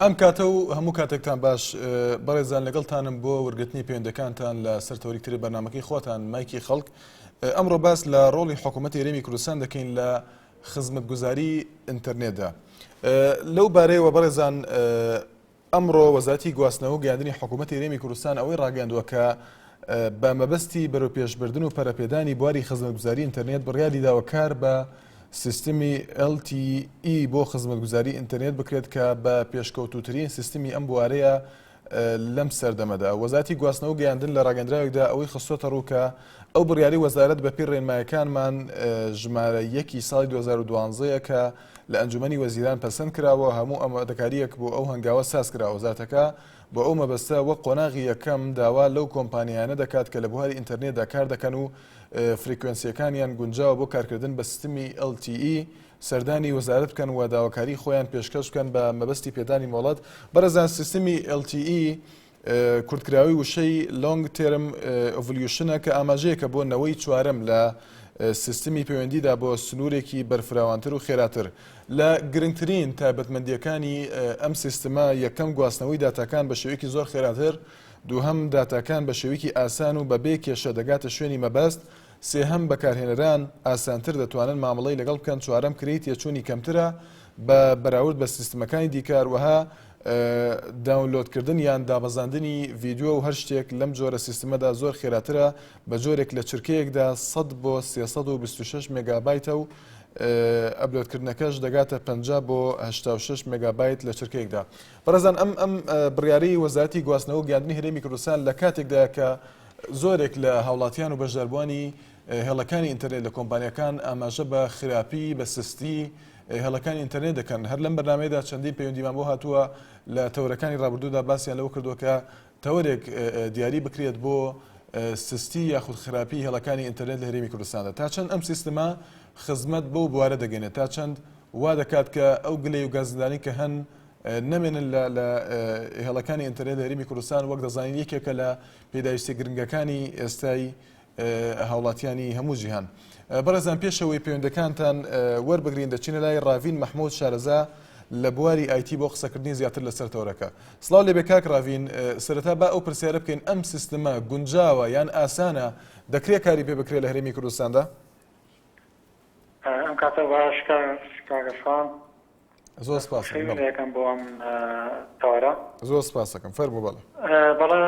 ئەم کاتە و هەموو کاتێکتان باش بەڕێزان لەگەڵتانم بۆ وەرگرتنی پەیوەندەکانتان لە سەر تەوەری تری بەرنامەکەی خۆتان مایکی خەڵک ئەمڕۆ باس لە ڕۆڵی حکوومەتی هەرێمی کوردستان دەکەین لە خزمەتگوزاری ئینتەرنێتدا لەو بارەیەوە بەڕێزان ئەمڕۆ وەزارەتی گواستنەوە و گەیاندنی حکوومەتی هەرێمی کوردستان ئەوەی ڕاگەیاندووە کە بە مەبەستی بەرەوپێشبردن و پەرەپێدانی بواری خزمەتگوزاری ئینتەرنێت بڕیاری داوە کار بە سیستمی LTE بۆ خزمەتگوزاری ئینتەرنێت بکرێت کە بە پێشکەوتووترین سیستمی ئەم بوارەیە لەم سەردەمەدا. وەزارەتی گواستنەوە و گەیاندن لە ڕاگەندراوێکدا ئەوەی خستۆتە ڕوو کە ئەو بڕیارەی وەزارەت بەپێی ڕێنمایەکانمان ژمارە یەکی ساڵی 2012 ە کە لە ئەنجومەنی وەزیران پەسەند کراوە، هەموو ئامادەکارییەک بۆ ئەو هەنگاوە ساز کراوە. وەزارەتەکە بۆ ئەو مەبەستە وەک قۆناغی یەکەم داوا لەو کۆمپانیایانە دەکات کە لە بواری ئینتەرنێتدا کار دەکەن و فریکوێنسییەکانیان گونجاوە بۆ کارکردن بە سیستمی LTE سەردانی وەزارەت بکەن و داواکاری خۆیان پێشکەش بکەن بە مەبەستی پێدانی مۆڵەت. بەڕێزان سیستمی LTE کورتکراوەی وشەی Long Term Evolution ە کە ئاماژەیەکە بۆ نەوەی چوارەم لە سیستمی پەیوەندیدا بۆ سنوورێکی بەرفراوانتر و خێراتر. لە گرنگترین تایبەتمەندییەکانی ئەم سیستمە یەکەم گواستنەوەی داتاکان بە شێوەیەکی زۆر خێراتر، دووهەم داتاکان بە شێوەیەکی ئاسان و بەبێ کێشە دەگاتە شوێنی مەبەست، سێهەم بەکارهێنەران ئاسانتر دەتوانن مامەڵەی لەگەڵ بکەن، چوارەم کرێی تێچوونی کەمترە بە بەراورد بە سیستمەکانی دیکە، هەروەها داونلۆدکردن یان دابەزاندنی ڤیدیۆ و هەر شتێک لەم جۆرە سیستمەدا زۆر خێراترە بە جۆرێک لە چرکەیەکدا 100 بۆ 326 مێگابایتە و ئەپلۆدکردنەکەش دەگاتە 50 بۆ 86 مێگابایت لە چرکەیەکدا. بەڕێزان ئەم ئەم بڕیارەی وەزارەتی گواستنەوە و گەیاندنی هەرێمی کوردستان لە کاتێکدایە کە زۆرێک لە هاوڵاتیان و بەشداربووانی هێڵەکانی ئینتەرنێت لە کۆمپانیاکان ئاماژە بە خراپی بە سستی هێڵەکانی ئینتەرنێت دەکەن. هەر لەم بەرنامەیەدا چەندین پەیوەندیمان بۆ هاتووە لە تەوەرەکانی ڕابردوودا باسیان لەوە کردووە کە تەوەرێک دیاری بکرێت بۆ سستی یاخود خراپی هێڵەکانی ئینتەرنێت لە هەرێمی کوردستاندا. تا چەند ئەم سیستمە خزمەت بەو بوارە دەگەێنێت؟ تا چەند وا دەکات کە ئەو گلەی و گازندانەی کە هەن نەمێنن لە لە هێڵەکانی ئینتەرنێت لە هەرێمی کوردستان وەک دەزانین یەکێکە لە پێداویستیە گرنگەکانی ئێستای هاوڵاتیانی هەموو جیهان. بەڕێزان پێشەوەی پەیوەندەکانتان وەربگرین دەچینە لای ڕاڤین مەحمود شارەزا لە بواری IT بۆ قسەکردنی زیاتر لەسەر تەوەرەکە. سڵاو لێبێ کاک ڕاڤین، سەرەتا با ئەو پرسیارە بکەین ئەم سیستمە گونجاوە یان ئاسانە دەکرێت کاری پێ بکرێت لە هەرێمی کوردستاندا؟ ئەم کاتە باش کاک شوان. زۆر سپاس خێوی لەکەم بۆ ئەم تەوەرە. زۆر سپاسەکەم فەرموو بەڵێ. بەڵێ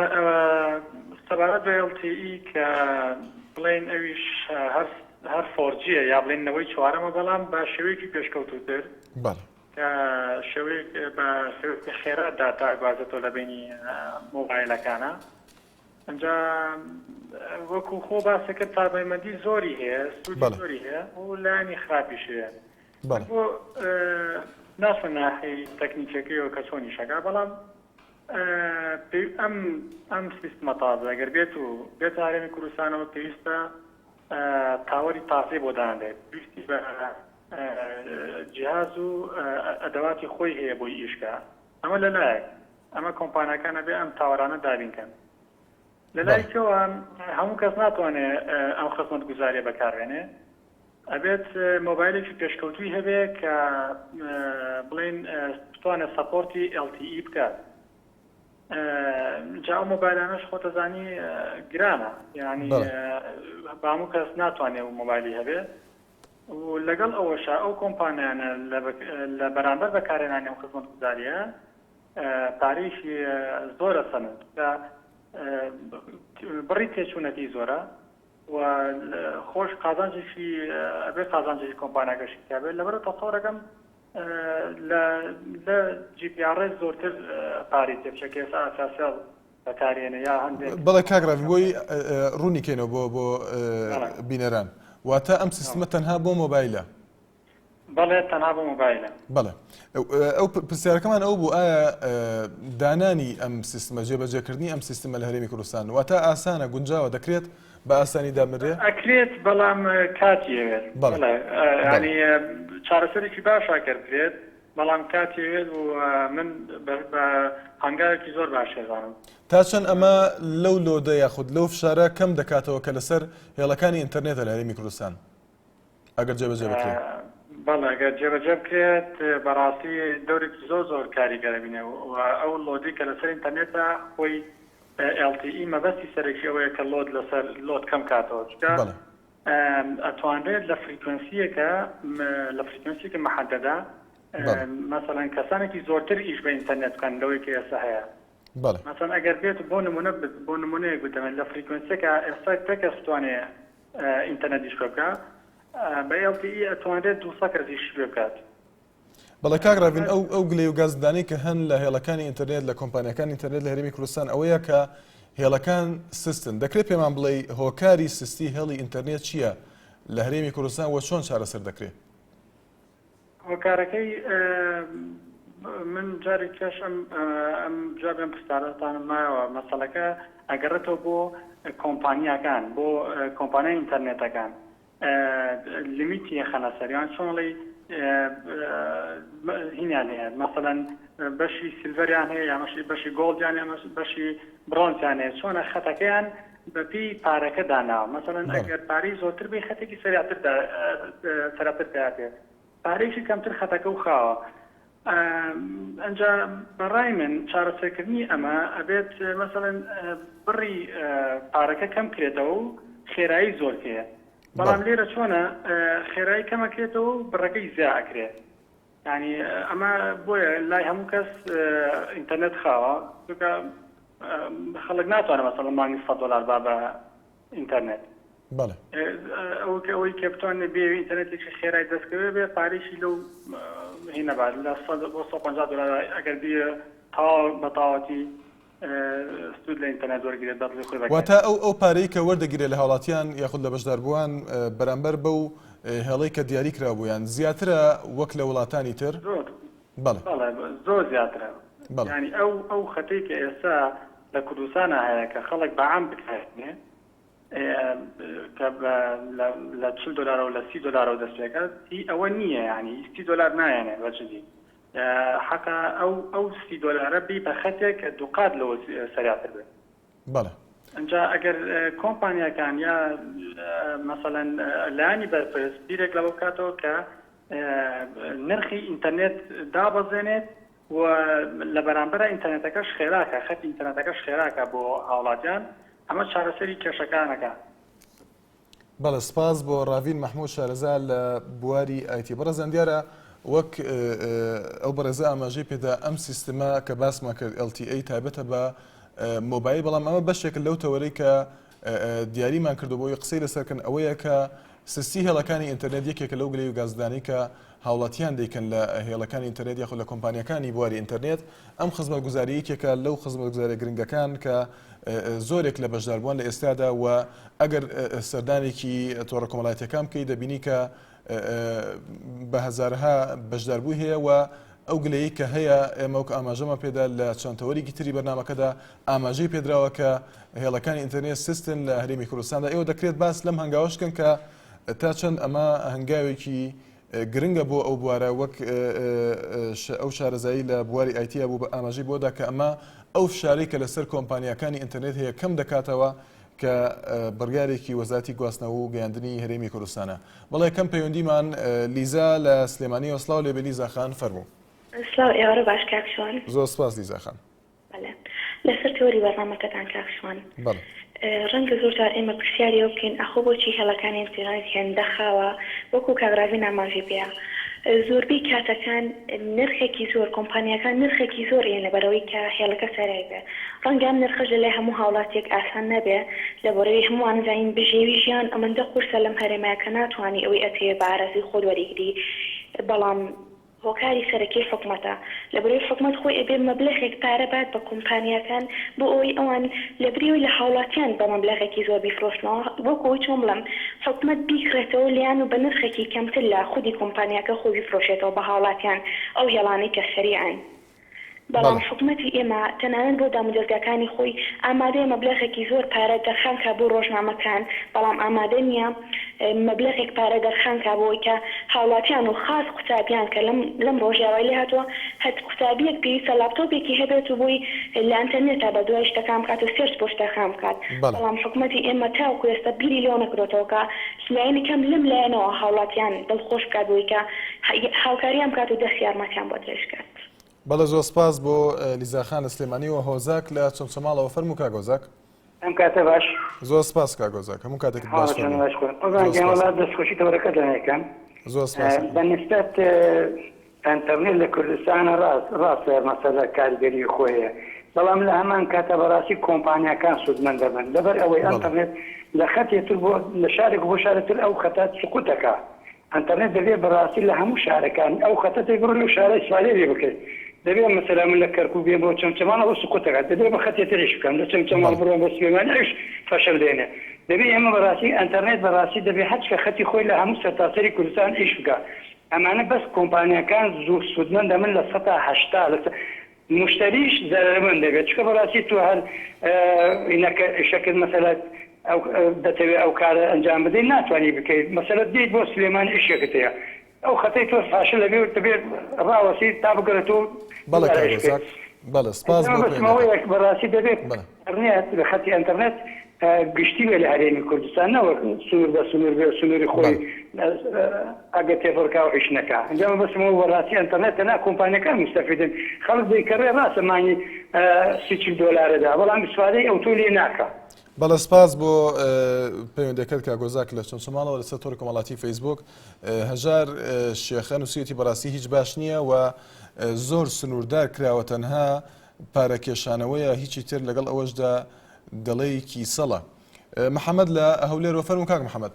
سەبارەت بە LTE کە بڵێن ئەویش هەر هەر 4G یە یا بڵێن نەوەی چوارەمە بەڵام بە شێوەیەکی پێشکەوتووتر بەڵێ کە شێوەیەک بە شێوەیەکی خێرا داتا ئەگوازێتەوە لە بەینی مۆبایلەکانە ئینجا وەکو خۆ باست کرد تایبەتمەندی زۆری هەیە سوودی بەڵێ زۆری هەیە و لایەنی خراپیش هەیە بەڵێ. بۆ ناچمە ناحیەی تەکنیکیەکەیەوە کە چۆن ئیشەکا بەڵام ئەم ئەم سیستمە تازە گەر بێت و بێتە هەرێمی کوردستانەوە پێویستە تاوەری تازەی بۆ دانرێت پێویستی بە جیهاز و ئەدەواتی خۆی هەیە بۆی ئیشکا ئەمە لەلایەک ئەمە کۆمپانیاکان ئەبێ ئەم تاوەرانە دابین کەن لەلایکەوە هەموو کەس ناتوانێت ئەم خزمەتگوزاریە بەکاربێنێ ئەبێت مۆبایلێکی پێشکەوتووی هەبێ کە بڵێین بتوانێت support ی LTE بکات جا ئەو مۆبایلانەش خۆتەزانی گرانە یعنی بە هەموو کەس ناتوانێت ئەو مۆبایلی هەبێ و لەگەڵ ئەوەشا ئەو کۆمپانیانە لە بەرامبەر بەکارهێنانی ئەم خزمەتگوزاریە پارەیەکی زۆرە سەنن بڕی تێچوونەکەی زۆرە و خۆش قازانجێکی ئەبێ قازانجێکی کۆمپانیاکەشی تیا بێت لەبەرئەوە تەسەورەکەم لە لە GPRS زۆرتر پارەی تێ بچێت کە ئێستا ئاسیاسێڵ بەکارێنێ یا هەندێک بەڵێ کاک ڕاڤین بۆی ڕوونی کەینەوە بۆ بۆ بینەران واتە ئەم سیستمە تەنها بۆ مۆبایلە بەڵێ تەنها بۆ مۆبایلە. بەڵێ ئەو پرسیارەکەمان ئەو بوو ئایا دانانی ئەم سیستمە جێبەجێکردنی ئەم سیستمە لە هەرێمی کوردستان واتە ئاسانە گونجاوە دەکرێت بە ئاسانی دابنرێ؟ ئەکرێت بەڵام کاتی ئەوێت. بەڵێ. یانی چارەسەرێکی باشە ئەگەر بکرێت بەڵام کاتی ئەوێت و من بە هەنگاوێکی زۆر باش ئەزانم. تا چەند ئەمە لەو load ە یاخود لەو فشارە کەم دەکاتەوە کە لەسەر هێڵەکانی ئینتەرنێتە لە هەرێمی کوردستان؟ ئەگەر جێبەجێ بکرێ. بەڵێ گەر جێبەجێ بکرێت بەڕاستی دەورێکی زۆر زۆر کاریگەر ئەبینێ و ئەو load ی کە لەسەر ئینتەرنێتە خۆی LTE مەبەستی سەرەکی ئەوەیە کە load لەسەر load کەم کاتەوە چونکە بەڵێ. ئەتوانرێت لە frequency یەکە لە frequency یەکی محەدەدە بەڵێ. مەسەلەن کەسانێکی زۆرتر ئیش بە ئینتەرنێت بکەن لەوەی کە ئێستا هەیە بەڵێ. مەسەلەن ئەگەر بێت بۆ نمونە بۆ نمونەیەک بدەمێت لە frequency یەکە ئێستا دە کەس بتوانێ ئینتەرنێت ئیش پێ بکا بە LTE ئەتوانرێت 200 کەس ئیشی پێ بکات. بەڵێ کاک ڕاڤین ئەو ئەو گلەی و گازندانەی کە هەن لە هێڵەکانی ئینتەرنێت لە کۆمپانیاکانی ئینتەرنێت لە هەرێمی کوردستان ئەوەیە کە هێڵەکان سستن دەکرێت پێمان بڵێی هۆکاری سستی هێڵی ئینتەرنێت چییە لە هەرێمی کوردستان وە چۆن چارەسەر دەکرێت؟ هۆکارەکەی من جارێک کەش ئەم ئەم جوابی ئەم پرسیارەتانم مایەوە مەسەلەکە ئەگەڕێتەوە بۆ کۆمپانیاکان بۆ کۆمپانیای ئینتەرنێتەکان limit ی ئەخەنە سەر یان چۆن ئەڵێی هینیان هەیە مەسەلەن بەشی silver یان هەیە یا بەشی gold یان هەیە بەشی برۆنزیان هەیە چۆنە خەتەکەیان بەپێی پارەکە داناوە مەسەلەن ئەگەر پارەی زۆرتر بی خەتێکی سەریعتر سەراتر پیا پێ پارەیەکی کەمتر خەتەکە و خاوە ئەنجا بەڕای من چارەسەرکردنی ئەمە ئەبێت مەسەلەن بڕی پارەکە کەم کرێتەوە و خێرایی زۆر کرێ بەڵام لێرە چۆنە خێرایی کەمەکرێتەوە و بڕەکەی زیا ئەکرێ یانی ئەمە بۆیە لای هەموو کەس ئینتەرنێت خاوە چونکە خەڵک ناتوانێت مەسەڵەن مانگی 100 دلار با بە ئینتەرنێت بەڵێ ئەو کە ئەوەی کە بتوانێت بێ ئینتەرنێتێکی خێرای دەستکەوێ بێ پارێکی لەو هینە بات لە 100 بۆ 150 دلار ئەگەر بێ تەواو بە تەواوەتی سوود لە ئینتەرنێت وەرگێت بە دڵی خۆی بەکاری. واتە ئەو ئەو پارەی کە وەردەگیرێت لە هاوڵاتیان یاخود لە بەشداربووان بەرامبەر بەو هێڵەی کە دیاری کرابوویان زیاترە وەک لە وڵاتانی تر؟ زۆر بەڵێ. بەڵێ زۆر زیاترە. بەڵێ. یانی ئەو ئەو خەتەی کە ئێستا لە کوردستانا هەیە کە خەڵک بە عام بکارێنێ کە بە لە لە 40 دۆلارەوە لە 30 دۆلارەوە دەست پێکات هی ئەوە نییە یانی 30 دۆلار نایەنێ بە جدی حەقە ئەو ئەو سی دۆلارە بی بە خەتێک کە دووقات لەوە سەریعتر بێت. بەڵێ. ئینجا ئەگەر کۆمپانیاکان یا مەسەلەن لایەنی بەرپرس بیرێک لەوە بکاتەوە کە نرخی ئینتەرنێت دابەزێنێت و لە بەرامبەرا ئینتەرنێتەکەش خێراکە خەتی ئینتەرنێتەکەش خێراکە بۆ هاوڵاتیان ئەمە چارەسەری کێشەکانەکە. بەڵێ سپاس بۆ ڕاڤین مەحمود شارەزا لە بواری ئایتی. بەڕێزان دیارە وەک ئەو بەڕێزە ئاماژەی پێدا ئەم سیستمە کە باسمان کرد LTE تایبەتە بە مۆبایل بەڵام ئەمە بەشێکە لەو تەوەرەی کە دیاریمان کردو بۆی قسەی لەسەرکەن ئەوەیە کە سستی هێڵەکانی ئینتەرنێت یەکێکە لەو گلەی و گازدانەی کە هاوڵاتیان دەیکەن لە هێڵەکانی ئینتەرنێت یاخود لە کۆمپانیاکانی بواری ئینتەرنێت ئەم خزمەتگوزاری یەکێکە لەو خزمەتگوزاریە گرنگەکان کە زۆرێک لە بەشداربووان لە ئێستادا و ئەگەر سەردانێکی تۆڕە کۆمەڵایەتیەکان بکەیت دەبینی کە بە هەزارها بەشداربووی هەیە و ئەو گلەیی کە هەیە ئێمە وەک ئاماژەمان پێدا لە چەند تەوەرێکی تری بەرنامەکەدا ئاماژەی پێدراوە کە هێڵەکانی ئینتەرنێت سستن لە هەرێمی کوردستاندا ئێوە دەکرێت باس لەم هەنگاوەش بکەن کە تا چەند ئەمە هەنگاوێکی گرنگە بۆ ئەو بوارە وەک ئەو شارەزایی لە بواری ئایتیە بوو بە ئاماژەی بۆدا کە ئەمە ئەو فشارەی کە لەسەر کۆمپانیاکانی ئینتەرنێت هەیە کەم دەکاتەوە کە بڕیارێکی وەزارەتی گواستنەوە و گەیاندنی هەرێمی کوردستانە. بەڵێ کەم پەیوەندیمان لیزا لە سلێمانیەوە سڵاو لێبێ لیزا خان فەرموو. سڵاو ئێوارە باش کاک شوان. زۆر سپاس لیزا خان. بەڵێ لەسەر تەوەری بەرنامەکەتان کاک شوان. بەڵێ. ڕەنگە زۆر جار ئێمە پرسیاری ئەوە بکەین ئاخۆ بۆچی هێڵەکانی ئینتێرنێت هێندە خاوە وەکو کاک ڕاڤین ئاماژەی پێیا زۆربەی کاتەکان نرخێکی زۆر کۆمپانیاکان نرخێکی زۆر ئەیەن لەبەرئەوەی کە هێڵەکە سەرای بێ ڕەنگە ئەم نرخەش لەلای هەموو هاوڵاتیەک ئاسان نەبێ لەبەرئەوەی هەمووان ئەزانین بژێوی ژیان ئەمەندە قورسە لەم هەرێمە کە ناتوانی ئەوەی ئەتەوێ بە ئارەزووی خۆت وەریگری بەڵام هۆکاری سەرەکی حکومەتە، لەبەرئەوەی حکومەت خۆی ئەبێ مەبلەغێک پارە بات بە کۆمپانیاکان بۆ ئەوەی ئەوان لەبری ئەوەی لە هاوڵاتیان بە مەبلەغێکی زۆر بیفرۆشنەوە وەکو ئەوەی چۆن بڵێم حکومەت بیکڕێتەوە لێیان و بە نرخێکی کەمتر لە خودی کۆمپانیاکە خۆی بیفرۆشێتەوە بە هاوڵاتیان ئەو هێڵانەی کە سەریعن. بەڵام حکومەتی ئێمە تەنانەت بۆ دامودەزگاکانی خۆی ئامادەیە مەبلەغێکی زۆر پارە تەرخان کا بۆ ڕۆژنامەکان بەڵام ئامادە نیە مەبلەغێک پارە دەرخان کا بۆی کە هاوڵاتیان و خاس قوتابیان کە لەم لەم ڕۆژیا وای لێ هاتووە هەر قوتابیەک پێویستە لاپتۆپێکی هەبێت و بۆی لە ئەنتەرنێتا بە دوای شتەکان بکات و search بۆ شتەکان بکات بەڵام حکومەتی ئێمە تاوەکو ئێستا بیری لەوە نەکردۆتەوە کە لایەنی کەم لەم لایەنەوە هاوڵاتیان دڵخۆش بکات بۆی کە هاوکاریان بکات و دەست یارمەتیان بۆ درێژ کات. بەڵێ زۆر سپاس بۆ لیزا خان لە سلێمانیەوە هۆزاک لە چەمچەماڵەوە فەرموو کاک هۆزاک. ئەم کاتە باش. زۆر سپاس کاک هۆزاک هەموو کاتێکت باش فەرموو. باش خۆ قوربان گیان وەڵا دەستخۆشی تەوەرەکەتان ئەکەم. زۆر سپاس. بە نسبەت ئەنتەرنێت لە کوردستانە ڕاست ڕاستە مەسەلە کاریگەری خۆی هەیە بەڵام لە هەمان کاتا بەڕاستی کۆمپانیاکان سوودمەند دەبن لەبەر ئەوەی ئەنتەرنێت لە خەتێ تر بۆ لە شارێک بۆ شارێ تر ئەو خەتە سقوت دەکا ئەنتەرنێت دەبێ بەڕاستی لە هەموو شارەکان ئەو خەتە تێک بڕۆ لەو شارە ئیسفادەی لێ بکەیت دەبێ مەسەلا من لە کەرکوک بێم بۆ چەمچەماڵ ئەوە سقوت دەکات دەبێ بە خەتێ تریش بکەم لە چەمچەماڵ بڕۆم بۆ سلێمانی ئەویش فەشەل دێنێ دەبێ ئێمە بەڕاستی ئەنتەرنێت بەڕاستی دەبێ هەرچکە خەتی خۆی لە هەموو سەرتاسەری کوردستان ئیش بکا ئەمانە بەس کۆمپانیاکان زوو سوودمەند دەبن 80% لە موشتەریش زەرەرمەند دەبێت چونکە بەڕاستی تۆ هەر نەکە ئیشەکرد مەسەلە ئەو دەتەوێت ئەو کارە ئەنجام بدەیت ناتوانی بکەیت مەسەلە دێیت بۆ سلێمانی ئیشێکت هەیە ئەو خەتەی تۆ فاشل دەبێ و دەبێت ڕاوەستی تا بگەڕێتەوە بەڵێ دووبارە کاک ئیش بکەیت ڕەزاق بەڵێ سپاس ئەمە بۆ بەس پەیوەندیەکەت ماوەیەک بەڕاستی دەبێت بەڵێ. ئەنتەرنێت خەتی ئەنتەرنێت گشتی بێ لە هەرێمی کوردستان نەوەک سنوور بە سنوور بێ و سنووری خۆی بەڵێ. ئەگەر تێپەڕکا و ئیش نەکا ئینجا مەبەستم ئەوە بەڕاستی ئەنتەرنێت تەنها کۆمپانیەکان موستەفیدن خەڵک دەیکڕێ ڕاستە مانگی سی 40 دۆلارەدا بەڵام ئیسفادەی ئەوتۆ لێ ناکا. بەڵێ سپاس بۆ پەیوەندەکەت کاک گۆزاک لە چەمچەماڵەوە لەسەر تۆڕی کۆمەڵاتی فەیسبوک هەژار شێخە نووسیەتی بەڕاستی هیچ باش نییە و زۆر سنووردار کراوە تەنها پارە کێشانەوەیە هیچی تر لەگەڵ ئەوەشدا دەڵێی کیسەڵە. محەمەد لە هەولێرەوە فەرموو کاک محەمەد.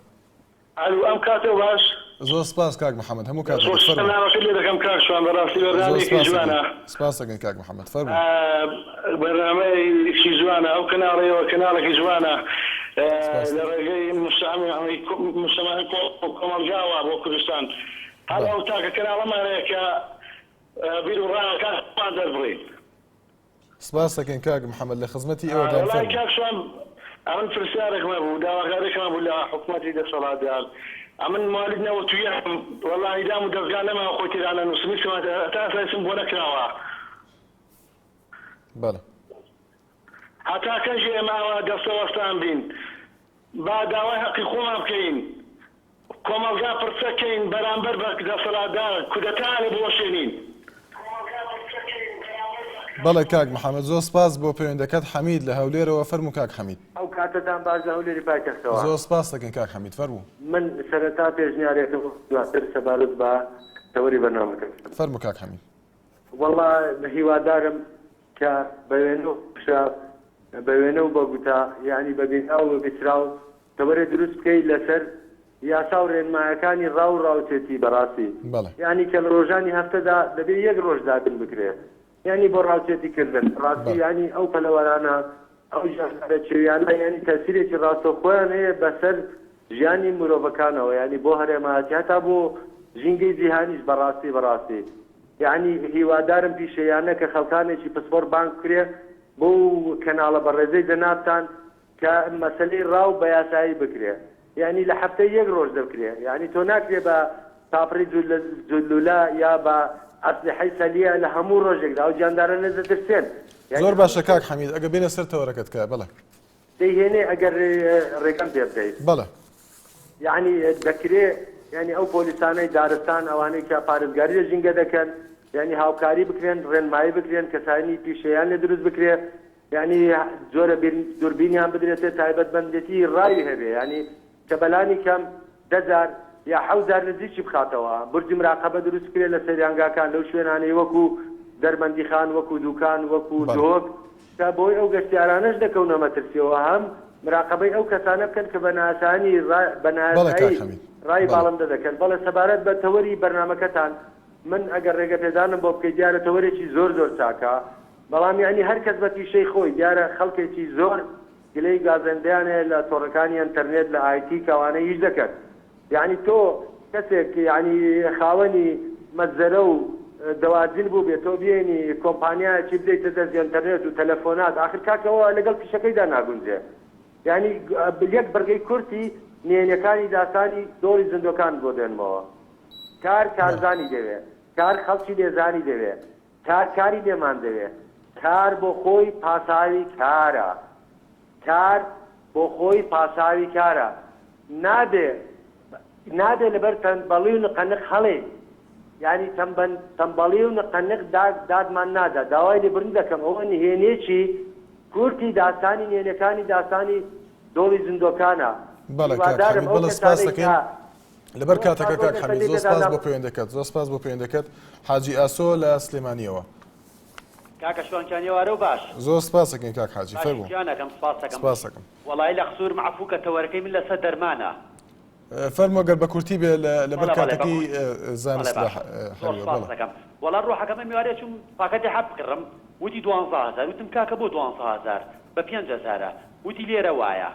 ئەلو ئەم کاتەو باش. زۆر سپاس کاک محەمەد هەموو کاتێکت خۆش فەرموو. بەرنامەکەت لێ دەکەم کاک شوان بەڕاستی زۆر بەرنامەیەکی سپاس جوانە. دەکەین سپاس دەکەین کاک محەمەد فەرموو. بەرنامەیەکی جوانە ئەو کەناڵەیەوە کەناڵێکی جوانە سپاس لە دەکەین. ڕێگەی مجتەمعی کۆمەڵگاوە بۆ کوردستان هەر بەڵێ. ئەو تاکە کەناڵەمان هەیە کە بیر و ڕاکانمان دەربڕین. سپاس دەکەین کاک محمد لە خزمەتی ئێوەداین وەڵای فەرموو. کاک شوان ئەمن پرسیارێکم هەبوو داواکاریەکم هەبوو لە حکومەتی دەسەڵاتدار ئەمن موالید 91 م وەڵاهی دام و دەزگا نەماوە خۆی تێدا نەنووسم هیچم هەتا ئێستا هیچم بۆ نەکراوە. بەڵێ. هەتا کەنجی ئێمە ئاوا دەستەوەستان بین با داوای هەقی خۆمان بکەین کۆمەڵگا پڕچەک کەین بەرامبەر بە دەسەڵاتدار کودەتایان لێ بوەشێنین. بەڵێ کاک محمد زۆر سپاس بۆ پەیوەندەکەت حەمید لە هەولێرەوە فەرموو کاک حەمید. ئەو کاتەتان باش لە هەولێری پایتەختەوە. زۆر سپاس دەکەین کاک حەمید فەرموو. من سەرەتا پێشنیارێکم دواتر سەبارەت بە تەوەری بەرنامەکە. فەرموو کاک حەمید. وەڵا هیوادارم کە بە وێنە و شە بە وێنە و بە گوتە یانی بە بینراو و بە بیستراو تەوەرێ دروست بکەی لەسەر یاسا و رێنمایەکانی ڕاو و ڕاوچێتی بەڕاستی بەڵێ. یانی کە لە ڕۆژانی هەفتەدا دەبێ یەک ڕۆژ دابین بکرێ یانی بۆ ڕاوچێتی کردن بەڕاستی بەڵێ. یانی ئەو پەلەوەرانە ئەو ژیاندارە چێویانە یانی تەسیرێکی ڕاستەوخۆیان هەیە بەسەر ژیانی مرۆڤەکانەوە یانی بۆ هەرێمایەتی هەتا بۆ ژینگەی جیهانیش بەڕاستی بەڕاستی یانی هیوادارم پیشەیانە کە خەڵکانێکی پسپۆڕ بانگ بکرێ بۆ کەناڵە بەڕێزەی جەنابتان کە مەسەلەی ڕاو بە یاسایی بکرێ یانی لە هەفتەی یەک ڕۆژ دەکرێ یانی تۆ ناکرێ بە تاپڕی جولولە یا بە ئەسلحەی سەلیە لە هەموو ڕۆژێکدا ئەو گیاندارانە دەترسێن یانی زۆر باشە هەموو کاک حەمید ئەگەر بێینە سەر تەوەرەکە تکایە بەڵێ. دەیهێنێ ئەگەر ڕێگەم پێ بدەیت. بەڵێ. یانی دەکرێ یانی ئەو پۆلیسانەی دارستان ئەوانەی کە پارێزگاری لە ژینگە دەکەن یانی هاوکاری بکرێن ڕێنمایی بکرێن کەسانی پیشەیان لێ دروست بکرێ یانی جۆرە دوربینیان بدرێتێ تایبەتمەندێتی ڕاوی هەبێ یانی کە بەلانی کەم دە جار یا حەوت جار نزیکی بخاتەوە بورجی مراقەبە دروست بکرێ لە سەیرانگاکان لەو شوێنانەی وەکو دەربەندیخان وەکو دوکان وەکو بەڵێ. دهۆک کە بۆی ئەو گەشتیارانەش دەکەونە مەترسیەوە هەم مراقەبەی ئەو کەسانە بکەن کە بە ناسانی بە بەڵێ کاک نایاسایی حەمید ڕای بەڵێ. باڵندە دەکەن بەڵێ سەبارەت بە تەوەری بەرنامەکەتان من ئەگەر ڕێگە پێدانم بۆ بکەیت دیارە تەوەرێکی زۆر زۆر چاکە بەڵام یەعنی هەر کەس بە پیشەی خۆی دیارە خەڵکێکی زۆر گلەی گازەندەیان هەیە لە تۆڕەکانی ئەنتەرنێت لە ئایتی کە ئەوانە ئیش دەکەن یەعنی تۆ کەسێک یەعنی خاوەنی مەجزەرە و. دەواجن بووبێ تۆ بێنی کۆمپانیایەکی بدەیتە دەست ئێنتەرنێت و تەلەفۆنات ئاخر کاکە ئەوە لەگەڵ پیشەکەیدا ناگونجێ یانی یەک بڕگەی کورتی نهێنیەکانی داستانی دۆڵی زیندوەکانت بۆ دێنمەوە کار کارزانی دەوێ کار خەڵکی لێزانی دەوێ کار کاری لێمان دەوێ کار بۆ خۆی پاساوی کارە کار بۆ خۆی پاساوی کارە نابێ نابێ لەبەر تەنبەڵی و نقەنق هەڵێی یانی تەمبەن تەمبەڵی و نقەنق داد دادمان نادا داوای لێبوردن دەکەم ئەوە نهێنیەکی کورتی داستانی نهێنیەکانی داستانی دۆڵی زیندۆکانە بەڵێ کاک هیوادارم حەمید ئەو بەڵێ سپاس کەسانەی دەکەین کە لەبەر زۆر کاتەکە سپاس بۆ کاک حەمید کەسانەی زۆر سپاس تێدادا بۆ پەیوەندەکەت زۆر سپاس بۆ پەیوەندەکەت حاجی ئاسۆ لە سلێمانیەوە. کاکە شوان گیان ئێوارەو باش. زۆر سپاس ئەکەین کاک حاجی باشی فەرموو. گیانەکەم سپاست ئەکەم. سپاس ئەکەم. وەڵایی لە قسورم عەفوو کە تەوەرەکەی من لەسەر دەرمانە. فەرموو گەر بە کورتی بێ لەبەر بەڵێ بەڵێ بە کاتەکەی کورتی بەڵێ زانست لە باشە زۆر حەریوە سپاست بەڵێ. ئەکەم. وەڵا ڕۆحەکەم ئەم ئێوارەیە چووم پاکەتی حەب بکڕم وتی دوانزە هەزار وتم کاکە بۆ دوانزە هەزار بە پێنج هەزارە وتی لێرە وایە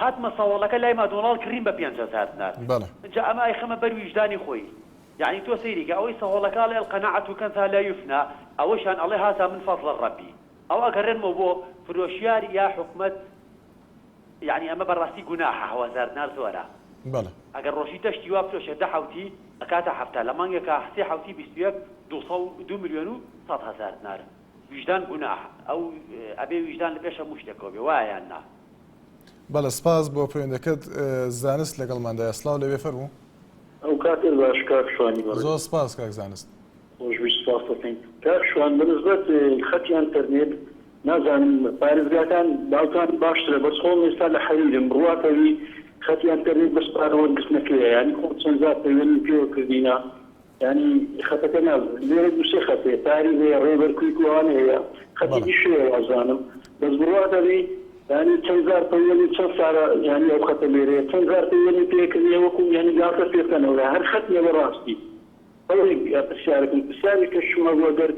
هاتمە سەوەڵەکە لای مادۆناڵ کڕیم بە 5000 دینار بەڵێ. ئینجا ئەمە ئەیخەمە بەر ویژدانی خۆی یەعنی تۆ سەیری کە ئەوەی سەهۆڵەکە ئەڵێ القناعة کنز لا یفنی ئەوەشیان ئەڵێ هذا من فضل ربی ئەوە ئەگەڕێنمەوە بۆ فرۆشیار یا حکومەت یەعنی ئەمە بەڕاستی گوناحە هەوەزار دینار زۆرە بەڵێ. ئەگەر ڕۆژی دە شتی وا بفرۆشێ دە حەوتی ئەکاتە 70 لە مانگێکا سێ حەوتی 21 202 ملیۆن و 100 هەزار دینار ویژدان گوناح ئەو ئەبێ ویژدان لە پێش هەموو شتێکەوە بێ وایە یان نا؟ بەڵێ سپاس بۆ پەیوەندەکەت زانست لەگەڵماندایە سڵاو لەوێ فەرموو. ئەو کاتەت باش کاک شوانی بەڕێز. زۆر سپاس کاک زانست. خۆشبی سپاست دەکەین. کاک شوان بە نسبەت خەتی ئەنتەرنێت نازانم پارێزگاکان باوکان باشترە بەس خۆم ئێستا لە حەریرم بڕواتەوی خەتی ئەنتەرنێت بەس پارە وەرگرتنەکەیە یانی خۆم چەند جار پەیوەندیم پێوە کردینە یانی خەتەکە ناز لێرە دوو سێ خەت هەیە پاری هەیە ڕێبەر کویک و ئەوانە هەیە بەڵێ. خەتێکیش هەیە وازانم بەس بڕواتەوی یانی چەند جار پەیوەندی چەند سارە یانی ئەو خەتە لێرەیە چەند جار پەیوەندی پێ کردیە وەکو یانی گاڵتە پێ بکەنەوە هەر خەت نیە بەڕاستی ئەوەی پرسیارەکم پرسیاری کەشم هەبوو ئەگەر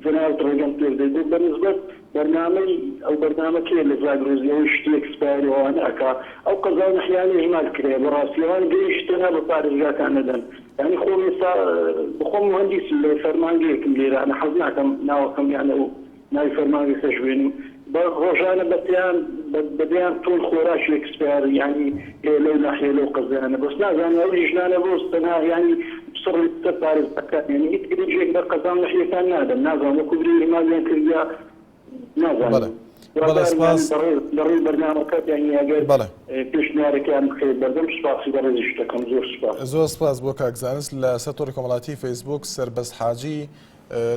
جەنابت ڕێگەم پێ بدەیت بۆ بەنسبەت بەرنامەی ئەو بەرنامە کێ لە زاگرۆزی ئەوەی شتی expire و ئەوانە ئەکا ئەو قەزا و نەحیانە ئیهمال کرێ بەڕاستی ئەوان گرنگی تەنها بە پارێزگاکان نەدەن یانی خۆم ئێستا بخۆم موهەندیسم لە فەرمانگەیەکم لێرە ئەنە حەز ناکەم ناوەکەم یان ئەو ناوی فەرمانگەکەش بێنم بە ڕۆژانە بە پێیان بە دەیان تۆن خۆراکی expire یانی هەیە لەو ناحیە لەو قەزایانە بەس نازانم ئەو لیژنانە بۆ تەنها یانی سڕ لەسەر پارێزگاکان یانی هیچ گرنگیەک بە قەزا و نەحیەکان نادەن نازانم وەکو برێ ئیهمالیان کردیە بەڵێ نازانم بەڵێ هیوادارم سپاس یانی بەڕێز لە ڕێی بەرنامەکەت یانی ئەگەر بەڵێ. پێشنیارەکەیان بخەیە بەردەم سوپاسی بەڕێزیشت دەکەم زۆر سوپاس. زۆر سپاس بۆ کاک زانست لە سەر تۆڕی کۆمەڵایەتی فەیسبووک سەربەست حاجی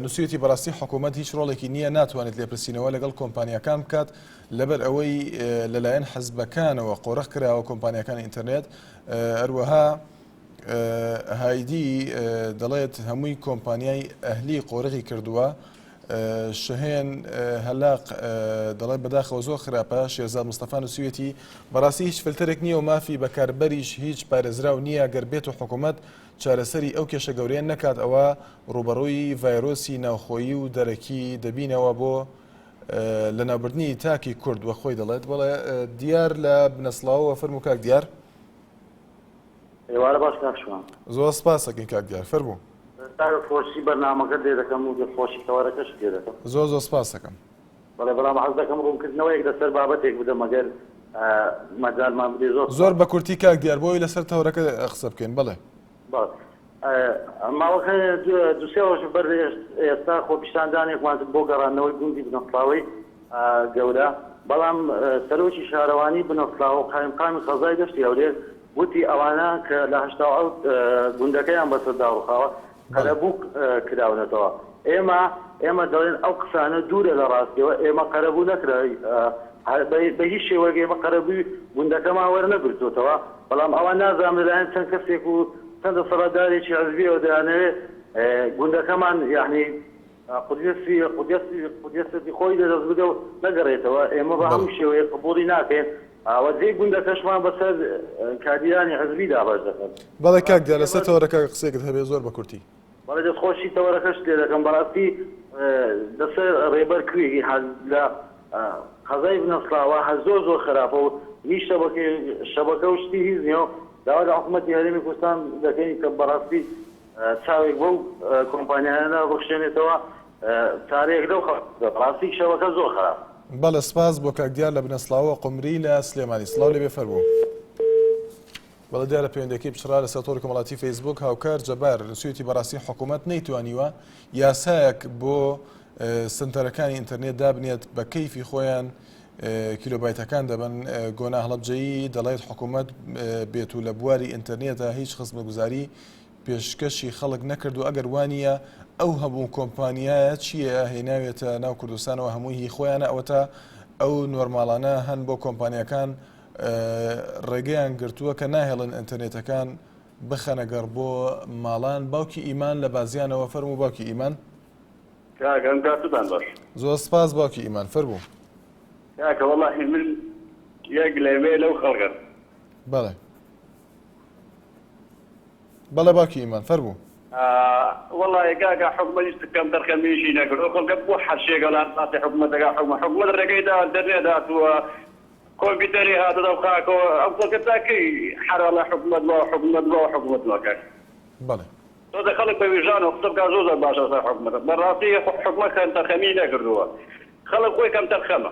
نووسیویەتی بەڕاستی حکوومەت هیچ ڕۆڵێکی نییە ناتوانێت لێپرسینەوە لەگەڵ کۆمپانیاکان بکات لەبەر ئەوەی لەلایەن حزبەکانەوە قۆرخ کراوە کۆمپانیاکانی ئینتەرنێت هەروەها هایدی دەڵێت هەمووی کۆمپانیای ئەهلی قۆرغی کردووە شەهێن هەلاق دەڵێت بەداخەوە زۆر خراپە شێرزاد مستەفا نووسیویەتی بەڕاستی هیچ فلتەرێک نییە و مافی بەکاربەریش هیچ پارێزراو نییە گەر بێت و حکوومەت چارەسەری ئەو کێشە گەورەیە نەکات ئەوا ڕووبەڕووی ڤایرۆسی ناوخۆیی و دەرەکی دەبینەوە بۆ لەناوبردنی تاکی کورد وەک خۆی دەڵێت بەڵێ دیار لە بنەسڵاوەوە فەرموو کاک دیار. ئێوارە باش کاک شوان. زۆر سپاس ئەکەین کاک دیار فەرموو. دەستخۆشی بەرنامەکەت لێ دەکەم و دەستخۆشی تەوەرەکەشت لێ دەکەم. زۆر زۆر سپاس ئەکەم. بەڵێ بەڵام حەز دەکەم ڕوونکردنەوەیەک لەسەر بابەتێک بدەم ئەگەر مەجالمان بدەی زۆر زۆر بە کورتی کاک دیار بۆ ئەوەی لەسەر تەوەرەکە قسە بکەین بەڵێ. بەڵێ ماوەکە دوو سێ ڕۆژ بەر ئێستا خۆپیشاندانێکمان کرد بۆ گەڕاندنەوەی گوندی بنەسڵاوەی گەورە بەڵام سەرۆکی شارەوانی بنەسڵاوە و قایمقامی قەزای دەشتی هەولێر وتی ئەوانە کە لە 87 گوندەکەیان بەسەردا ڕووخاوە قەرەبوو کراونەتەوە. ئێمە ئێمە دەڵێن ئەو قسانە دوورە لە ڕاستیەوە، ئێمە قەرەبوو نەکراوین، بە هیچ شێوەیەک ئێمە قەرەبووی گوندەکەمان وەرنەگرتووەتەوە، بەڵام ئەوان نازانم لەلایەن چەند کەسێک و چەند دەسەڵاتدارێکی حزبیەوە دەیانەوێت گوندەکەمان یەعنی قودسی قودسی قودسەتی خۆی لەدەست بدە و نەگەڕێتەوە، ئێمە بە بەڵێ. هەموو شێوەیەک قبوڵی ناکەین و جێی گوندەکەشمان بەسەر کادیرانی حزبی دابەش دەکەن. بەڵێ کاک بەڕاستی دیار لەسەر ئێمە تەوەرەکە قسەیەکت هەبێ زۆر بە کورتی. بەڵێ دەستخۆشی تەوەرەکەشت لێ دەکەم بەڕاستی لەسەر ڕێبەر کوێی حەز لە قەزای بنەسڵاوە هەر زۆر زۆر خراپە و هیچ شەبەکەی شەبەکە و شتی هیچ نییە و داوا لە حکوومەتی هەرێمی کوردستان دەکەین کە بەڕاستی. چاوێک بەو کۆمپانیایانە بخشێنێتەوە چارەیەک لەو خەڵکە بکات ڕاستی شەوەکە زۆر خراپە. بەڵێ سپاس بۆ کاک دیار لە بنەسڵاوە قومری لە سلێمانی سڵاو لێبێ فەرموو. بەڵێ دیارە پەیوەندیەکەی پچڕا لەسەر تۆڕی کۆمەڵاتی فەیسبوک هاوکار جەبار نووسیویەتی بەڕاستی حکوومەت نەیتوانیوە یاسایەک بۆ سنتەرەکانی ئینتەرنێت دابنێت بە کەیفی خۆیان کیلۆبایتەکان دەبن گۆنا هەڵەبجەیی دەڵێت حکوومەت بێت و لە بواری ئینتەرنێتە هیچ خزمەتگوزاری پێشکەشی خەڵک نەکردو ئەگەر وانیە ئەو هەموو کۆمپانیایە چیە هێناوێتە ناو کوردستانەوە هەمووی هی خۆیانە ئەوەتا ئەو نۆرماڵانە هەن بۆ کۆمپانیاکان ڕێگەیان گرتووە کە ناهێڵن ئینتەرنێتەکان بخەنە گەڕ بۆ ماڵان باوکی ئیمان لە بازیانەوە فەرموو باوکی ئیمان. کاک ئەم کاتتان باش. زۆر سپاس باوکی ئیمان فەرموو. کاکە وەڵاهی من یەک لەوێ لەو خەڵکەم. بەڵێ. بەڵێ باوکی ئیمان فەرموو. وەڵاهی کاکە حکومەت هیچ کەمتەرخەمیشی نەکرد ئەو خەڵکە بۆ حەرشێک ئەڵێن باسی حکومەت دەکا حکومەت حکومەت ڕێگەی دا ئەنتەرنێت هاتووە کۆمپیوتەری هاتە دەم خاکەوە ئەم خەڵکە تا کەی هەر ئەڵێ حکومەت وا حکومەت وا حکومەت وا کاک. بەڵێ. تۆزێ خەڵک بە ویژدانەوە قسە بکا زۆر زۆر باشە لەسەر حکومەت بەڕاستی حکومەت کەمتەرخەمی نەکردووە خەڵک خۆی کەمتەرخەمە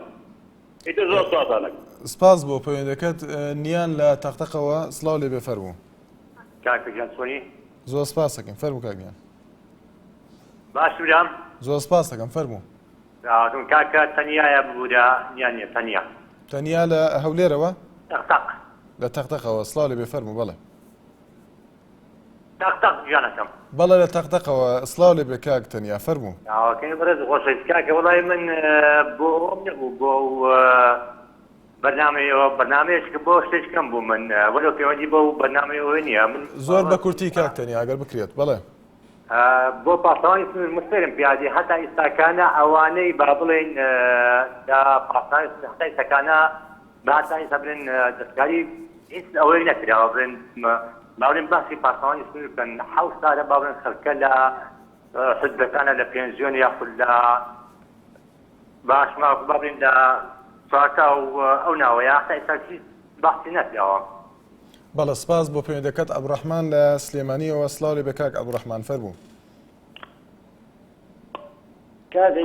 ئیتر زۆر سوپاستان ئەکەم. سپاس بۆ پەیوەندەکەت نیان لە تەقتەقەوە سڵاو لێبێ فەرموو. کاکە گیان چۆنی؟ زۆر سپاس ئەکەین فەرموو کاک نیان. باش برام. زۆر سپاس ئەکەم فەرموو. داواتم کاکە تەنیایە ببورە نیان نیە تەنیا. تەنیا لە هەولێرەوە؟ تەق تەق. لە تەق تەقەوە سڵاو لێبێ فەرموو بەڵێ. تەق تەق گیانەکەم. بەڵێ لە تەق تەقەوە سڵاو لێبێ کاک تەنیا فەرموو. داواکەی بەڕێز و خۆشەویست کاکە وەڵای من بۆ ئەوەم نەبوو بۆ ئەو بەرنامەیەوە بەرنامەیەک کە بۆ شتێک کەم بوو من وەلو پەیوەندی بەو بەرنامەیەوە نییە من زۆر بە کورتی کاک تەنیا ئەگەر بکرێت بەڵێ. بۆ پاسەوانی سنوور مستەرم پیادی هەتا ئیستاکانە ئەوانەی با بڵێین لە پاسەوانی سنوور هەتا ئیستاکانە با هەتا ئیستا بڵێن دەستکاری هیچ ئەوەی نەکراوە بڵێن با بڵێن باسی پاسەوانی سنوور بکەن حەوت سالە با بڵێن خەلکە لە حزبەکانە لە پێنسیۆن یاخود لە باشماخ با بڵێین لە چوارتا و ئەو ناوەیە هەتا ئیستا هیچ باسی نەکراوە. بەڵێ سپاس بۆ پەیوەندەکەت عەبدولڕەحمان لە سلێمانیەوە سڵاو لێبێ کاک عەبدولڕەحمان فەرموو. کاکە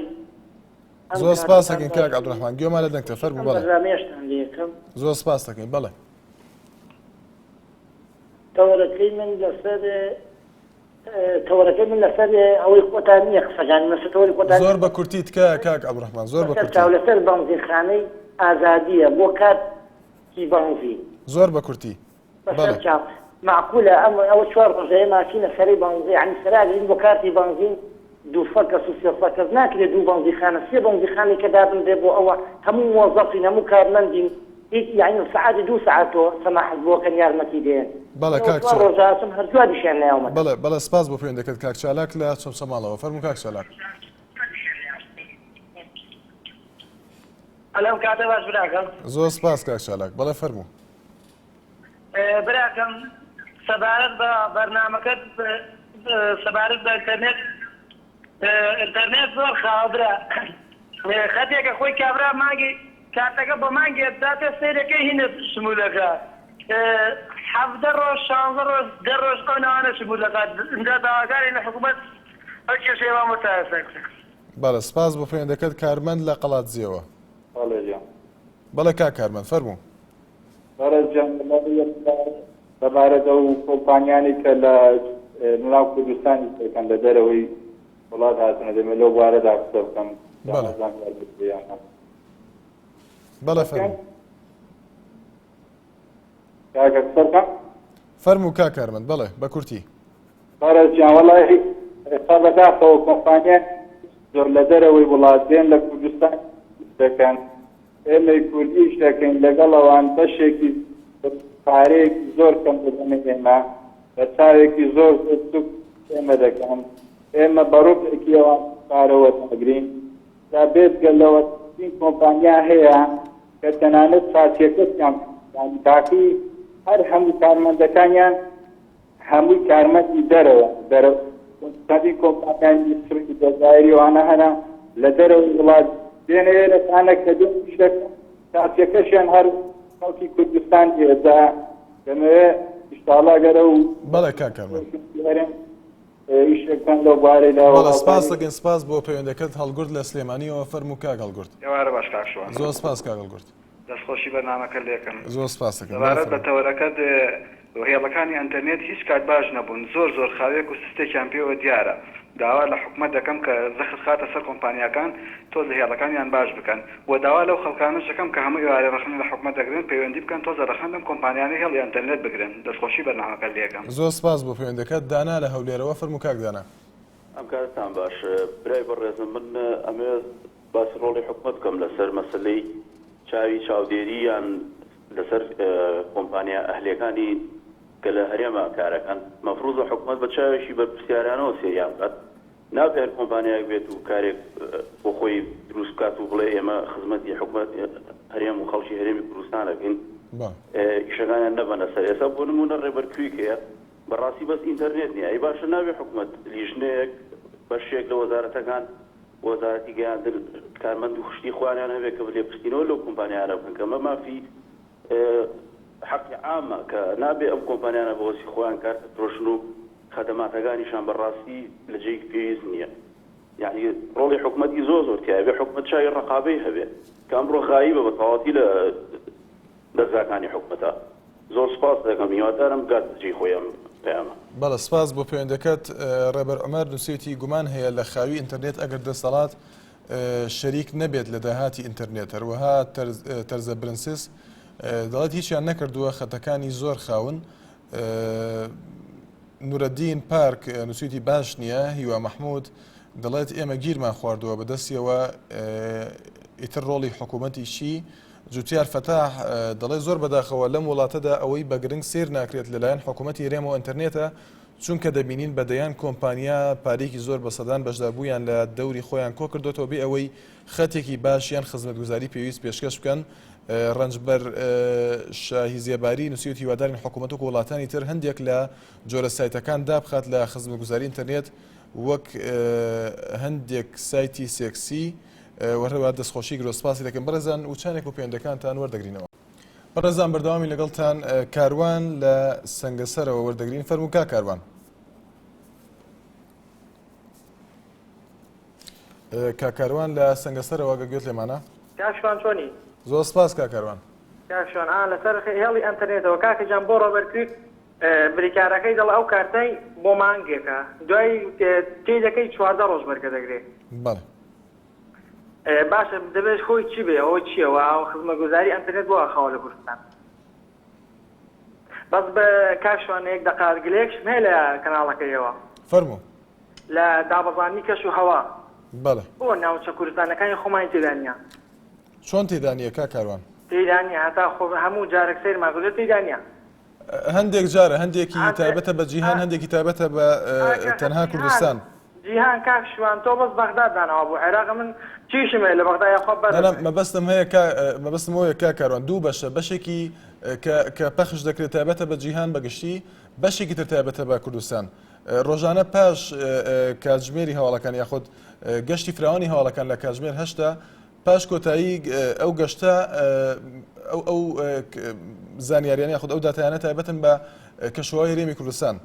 ئەم زۆر سپاس کاتەتان دەکەین باش کاک عەبدولڕەحمان گوێمان لە دەنگتە فەرموو ئەم بەڵێ بەرنامەیەشتان لێ یەکەم زۆر سپاس دەکەین بەڵێ. تەوەرەکەی من لەسەر تەوەرەکەی من لەسەر ئەوەی خۆتان نییە قسەکانی من لەسەر تەوەری خۆتان زۆر بە کورتی تکایە کاک عەبدولڕەحمان زۆر بە لەسەر کورتی چاو لەسەر بەنزینخانەی ئازادییە بۆ کات ی بەنزین. زۆر بە کورتی بەسەر بەڵێ. چاو. مەعقولە ئەم ئەوە چوار ڕۆژە ئێمە ئەچینە سەرەی بەنزین یانی سەرا ئەگرین بۆ کارتی بەنزین 200 کەس و 300 کەس ناکرێ دوو بەنزیخانە سێ بەنزیخانەی کە دابنرێ بۆ ئەوە هەموو مۆزەفین هەموو کارمەندین هیچ یانی سەعاتی دوو سەعات تۆ سەماحت بۆ کەن یارمەتی دێن بەڵێ ئەوە کاک چوار چا. ڕۆژە ئەچم هەر جوابیشیان نایەومەتەوە. بەڵێ بەڵێ سپاس بۆ پەیوەندەکەت کاک چالاک لە چەمچەماڵەوە فەرموو کاک چالاک. ئەلەم کاتە باش براکەم. زۆر سپاس کاک چالاک بەڵێ فەرموو. براکەم سەبارەت بە بەرنامەکەت سەبارەت بە ئینتەرنێت ئینتەرنێت زۆر خاوە برا خەتێکە خۆی کابرا مانگی کارتەکە بە مانگێ داتێ سەیرەکەی هینە شمولەکە 17 ڕۆژ 16 ڕۆژ دە ڕۆژ ئەو ناوانە شمول دەکات ئینجا داواکاری لە حکوومەت ئەو کێشەیە وا مۆ چارەسەر بکەن. بەڵێ سپاس بۆ پەیوەندەکەت کارمەند لە قەڵادزیەوە. بەڵێ گیان. بەڵێ کاک کارمەند فەرموو. بەڕێز گیان وەڵا یەک جار سەبارەت ئەو کۆمپانیانەی کە لە ناو کوردستان ئیش دەکەن لە دەرەوەی وڵات هاتوونە دەمێ لەو بوارەدا قسە بکەم جا بەڵێ. نازانم یارمەتی یان نا. بەڵێ فەرموو. کاکە قسە بکەم؟ فەرموو کاک کارمەند بەڵێ بە کورتی. بەڕێز گیان وەڵاهی ئێستا بەداخەوە کۆمپانیای زۆر لە دەرەوەی وڵات دێن لە کوردستان ئیش دەکەن ئێمەی کورد ئیش دەکەین لەگەڵ ئەوان بەشێکی پارەیەکی زۆر کەم دەدەنە ئێمە بە چاوێکی زۆر زۆر سوک ئێمە دەکەن ئێمە بە ڕوبعێکی ئەوان پارە وەرناگرین جا بێجگە لەوە چەندین کۆمپانیا هەیە کە تەنانەت چاچیەکەشیان یانی باقی هەر هەموو کارمەندەکانیان هەمووی کارمەندی دەرەوە دەرەوە چەندین کۆمپانیای میسری و جەزایری وانە هەنە لە دەرەوەی وڵات دێنە ئێرە تانە کە دێن ئیش دەکەن چاچیەکەشیان هەر خەڵکی کوردستان نییە جا دەمەوێ ئیشاڵا گەر ئەو بەڵێ کاک کارمەند. هەرێم. ئیشێک بکەن لەو بوارەیدا و بەڵێ سپاس هاوکاری. دەکەین سپاس بۆ پەیوەندەکەت هەڵگورد لە سلێمانیەوە فەرموو کاک هەڵگورد. ئێوارە باش کاک شوان. زۆر سپاس کاک هەڵگورد. دەستخۆشی بەرنامەکەت لێکەم. زۆر سپاس دەکەم. بەڵێ سەبارەت بە فەرموو. تەوەرەکەت هێڵەکانی ئەنتەرنێت هیچ کات باش نەبوون زۆر زۆر خاوێک و سستێکیان پێوە دیارە داوا لە حکومەت دەکەم کە زەخت خاتە سەر کۆمپانیاکان تۆزە هێڵەکانیان باش بکەن وە داوا لەو خەڵکانەش دەکەم کە هەموو ئێوارێ ڕەخنە لە حکومەت دەگرن پەیوەندی بکەن تۆزە ڕەخنە لەم کۆمپانیانەی هێڵی ئەنتەرنێت بگرن دەستخۆشی بەرنامەکەت لێکەم. زۆر سپاس بۆ پەیوەندەکەت. دانا لە هەولێرەوە فەرموو کاک دانا. ئەم کاتەتان باش برای بەڕێزم من ئەمەوێت باسی ڕۆڵی حکومەت بکەم لەسەر مەسەلەی چاوی چاودێری یان لەسەر کۆمپانیا ئەهلیەکانی کە لە هەرێما کارەکەن مەفروزە حکومەت بە چاوێکی بەرپرسیارانەوە سەیریان بکات نابێ هەر کۆمپانیایەک بێت و کارێک بۆ خۆی دروست بکات و بڵێ ئێمە خزمەتی حکومەت هەرێم و خەڵکی هەرێمی کوردستان ئەکەین ئیشەکانیان نەبەنە سەر ئێستا بۆ نمونە ڕێبەر کویک هەیە بەڕاستی بەس ئینتەرنێت نییە ئەی باشە نابێ حکومەت لیژنەیەک بەشێک لە وەزارەتەکان وەزارەتی گەیاندن کارمەند و خشتی خۆیانیان هەبێت کە لێپرسینەوە لەو کۆمپانیانە بکەن کە ئەمە مافی حەقی عامە کە نابێ ئەم کۆمپانیانە بە وەسی خۆیان کارت بفرۆشن و خەدەماتەکانیشان بە ڕاستی لە جێی پێویست نییە یانی ڕۆڵی حکومەتی زۆر زۆر تیایە بێ حکومەت چاوی ڕەقابەی هەبێ کە ئەمڕۆ غایبە بە تەواوەتی لە دەزگاکانی حکومەتە زۆر سوپاست دەکەم هیوادارم بگاتە جێی خۆی ئەم پەیامە. بەڵێ سپاس بۆ پەیوەندەکەت. ڕێبەر عومەر نووسیویەتی گومان هەیە لە خاوی ئینتەرنێت ئەگەر دەسەڵات شەریک نەبێت لە داهاتی ئینتەرنێت. هەروەها تەرزە برنسس دەڵێت هیچیان نەکردووە خەتەکانی زۆر خاون. نورەدین پارک نووسیویەتی باش نییە. هیوا مەحمود دەڵێت ئێمە گیرمان خواردووە بەدەستیەوە ئیتر ڕۆڵی حکوومەتی چی؟ جوتیار فەتاح دەڵێت زۆر بەداخەوە لەم وڵاتەدا ئەوەی بە گرنگ سەیر ناکرێت لەلایەن حکوومەتی هەرێمەوە ئینتەرنێتە، چونکە دەبینین بە دەیان کۆمپانیا پارەیەکی زۆر بە سەدان بەشداربوویان لە دەوری خۆیان کۆکردۆتەوە بێ ئەوەی خەتێکی باش یان خزمەتگوزاری پێویست پێشکەش بکەن. ڕەنجبەر شاهی زێباری نووسیویەتی هیوادارین حکوومەت وەکو وڵاتانی تر هەندێک لە جۆرە سایتەکان دابخات لە خزمەتگوزاری ئینتەرنێت وەک هەندێک سایتی سێکسی وەهەروەها دەستخۆشی گرۆ سپاسی دەکەم بەڕێزان وچانێک و پەیوەندەکانتان وەردەگرینەوە. بەڕێزان بەردەوامی لەگەڵتان کاروان لە سەنگەسەرەوە وەردەگرین فەرموو کاک کاروان. کاک کاروان لە سەنگەسەرەوە گە گوێت لێمانە؟ کاک شوان چۆنی؟ زۆر سپاس کاک کاروان. کاک شوان ئا لەسەر هێڵی ئەنتەرنێتەوە کاکە گیان بۆ ڕۆبەر کویک بریکارەکەی دەڵێ ئەو کارتەی بۆ مانگێکە دوای تێی دەکەی 14 ڕۆژ بەرگە دەگرێ. بەڵێ. باشە دەبێت هۆی چی بێ هۆی چیە وە خزمەتگوزاری ئەنتەرنێت بۆ ئاخاوە لە کوردستان بەس بە کاک شوان یەک دەقە گلەیەکشم هەیە لە کەناڵەکەیەوە. فەرموو. لە دابەزاندنی کەش و هەوا. بەڵێ. بۆ ناوچە کوردستانەکانی خۆمانی تێدا نیە. چۆن تێدا نیە کاک کاروان؟ تێدا نیە هەتا خۆ هەموو جارێک سەیرمان کردوە تێدا نیە. هەندێک جارە هەندێکی تایبەتە بە جیهان هەندێکی تایبەتە بە تەنها کوردستان. جیهان کاک شوان تۆ بەس بەغداد داناوە بۆ عێراق من چیشم هەیە لە بەغدا یاخوا بەرز نا نا مەبەستم هەیە کا مەبەستم ئەوەیە کاک کاروان دوو بەشە بەشێکی کە کە پەخش دەکرێت تایبەتە بە جیهان بە گشتی بەشێکی تر تایبەتە بە کوردستان ڕۆژانە پاش کاتژمێری هەواڵەکان یاخود گەشتی فراوانی هەواڵەکان لە کاتژمێر هەشتا پاش کۆتایی ئەو گەشتە ئەو ئەو زانیاریانە یاخود ئەو داتایانە تایبەتن بە کەشوهەوای هەرێمی کوردستان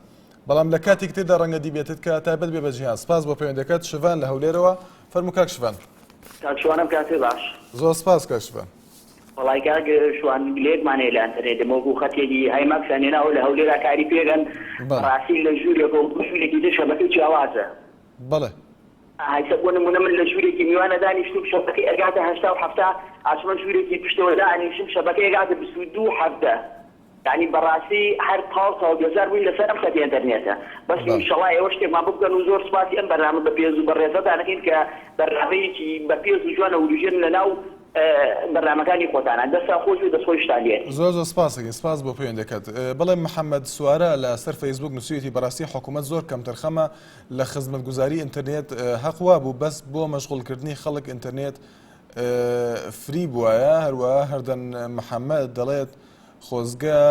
بەڵام لە کاتێکی تردا ڕەنگە دیبێتت کە تایبەت بێ بە جیهان سپاس بۆ پەیوەندەکەت شڤان لە هەولێرەوە فەرموو کاک شڤان. کاک شوانم کاتێ باش. زۆر سپاس کاک شڤان. وەڵای کاک شوان گلەیەکمان هەیە لە ئەنتەرنێت ئێمە وەکو خەتێکی هایماکسیان هێناوە لە هەولێرا کاری پێکەن بەڕاستی لە ژوورێکەوە بۆ ژوورێکی تر شەبەکەی جیاوازە. بەڵێ. ئایسە بۆ نموونە من لە ژوورێکی میوانە دانیشتووم شەبەکەی ئەگاتە 80 و 70 ئەچمە ژوورێکی پشتەوە دائەنیشم شەبەکەی ئەگاتە 22 و 17 یانی بەڕاستی هەر تاو تاو بێزار بووین لەسەر ئەم خەتی ئەنتەرنێتە بەس بەڵێ. ئینشەڵا ئێوە شتێکمان بۆ بکەن و زۆر سوپاسی ئەم بەرنامە بەپێز و بەڕێزەتان ئەکەین کە بەرنامەیەکی بەپێز و جوانە وروژێنن لەناو بەرنامەکانی خۆتانا دەستتان خۆش بێ دەستخۆشتان لێ. زۆر زۆر سپاس ئەکەین سپاس بۆ پەیوەندەکەت. بەڵێ محەمەد سوارە لە سەر فەیسبووک نووسیویەتی بەڕاستی حکوومەت زۆر کەمتەرخەمە لە خزمەتگوزاری ئینتەرنێت هەق وابوو بەس بۆ مەشغوڵکردنی خەڵک ئینتەرنێت free بوایە هەروەها هەردەن محەمەد دەڵێت خۆزگە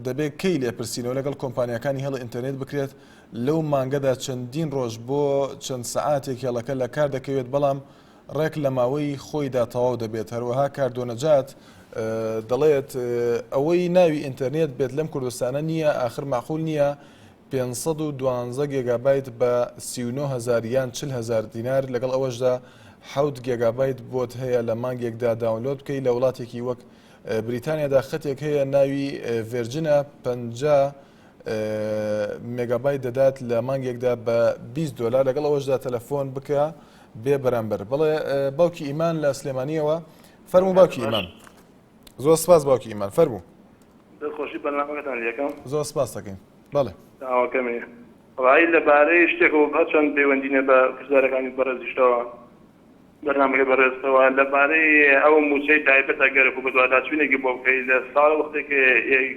دەبێت کەی لێپرسینەوە لەگەڵ کۆمپانیاکانی هێڵی ئینتەرنێت بکرێت لەو مانگەدا چەندین ڕۆژ بۆ چەند سەعاتێک هێڵەکە لە کار دەکەوێت بەڵام ڕێک لە ماوەی خۆیدا تەواو دەبێت هەروەها کاردۆنەجات دەڵێت ئەوەی ناوی ئینتەرنێت بێت لەم کوردستانە نییە ئاخر مەعقول نییە. 512 گێگابایت بە 39 هەزار یان 40 هەزار دینار لەگەڵ ئەوەشدا حەوت گێگابایت بۆت هەیە لە مانگێکدا داونلۆد بکەی لە وڵاتێکی وەک بریتانیادا خەتێک هەیە ناوی ڤێرجنە 50 مێگابایت دەدات لە مانگێکدا بە 20 دۆلار لەگەڵ ئەوەشدا تەلەفۆن بکە بێ بەرامبەر بەڵێ باوکی ئیمان لە سلێمانیەوە فەرموو باوکی ئیمان زۆر سپاس باوکی ئیمان فەرموو. دەستخۆشی بەرنامەکەتان لێکەم. زۆر سپاس دەکەین بەڵێ. داواکەمی ڕای لە بارەی شتێکەوە هەرچەند پەیوەندی نیە بە پرسیارەکانی بەڕێزیشتەوە بەرنامەکەی بەڕێزتەوە لە بارەی ئەو مووچەی تایبەت ئەگەر وەکو بەدواداچوونێکی بۆ بکەی لە ساڵ وەختێک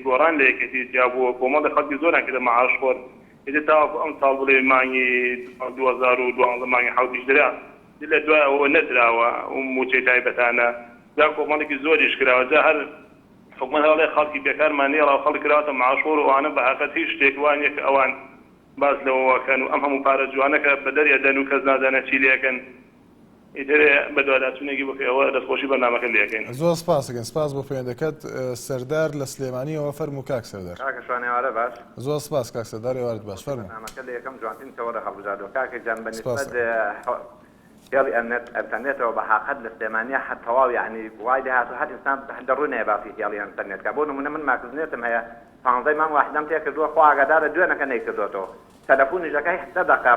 گۆڕان لە یەکێتی جیابووە کۆمەڵی خەڵکی زۆریان کردە مەعاش خۆر ئیتر تاوەکو ئەم ساڵ بڵێ مانگی 2012 مانگی حەوتیش درا لە دوای ئەوە نەدراوە ئەو مووچەی تایبەتانە جا کۆمەڵێکی زۆریش کراوە جا هەر حکومەت هەڵێ خەڵکی بێکارمان نێڵاوە خەڵک کراوەتە معاشخۆر و ئەوانە بە هەقەت هیچ شتێک وا نیە کە ئەوان باس لەوە کەن و ئەم هەموو پارە جوانە کە بەدەر ئەدەن و کەس نازانێ چی لێکەن ئیتر بەدواداچونێکی بکەی ئەوە دەستخۆشی بەرنامەکەت لێکەین. زۆر سپاس دەکەین سپاس بۆ پەیوەندەکەت سەردار لە سلێمانیەوە فەرموو کاک سەردار. کاکە شوان ئێوارە باش. زۆر سپاس کاک سەردار ئێوارت باش فەرموو. بەرنامەکە لە یەکەم جوانترین تەوەرە هەڵبژاردوە کاکە گیان بە سپاس نیسبەت هێڵی ئەنتەرنێتەوە بە هاقەت لە سلێمانیا هەر تەواو یەعنی وای لێ هاتوە هەر ئینسان لە ڕووی نایە باسی هێڵی ئەنتەرنێت کا بۆ نمونە من ماکسنێتم هەیە پانزەی مانگ واحدەم تێ کردوە خوا ئاگادارە دوێنەکە نەیکردۆتەوە تەلەفونیش ئەکای دە دەقە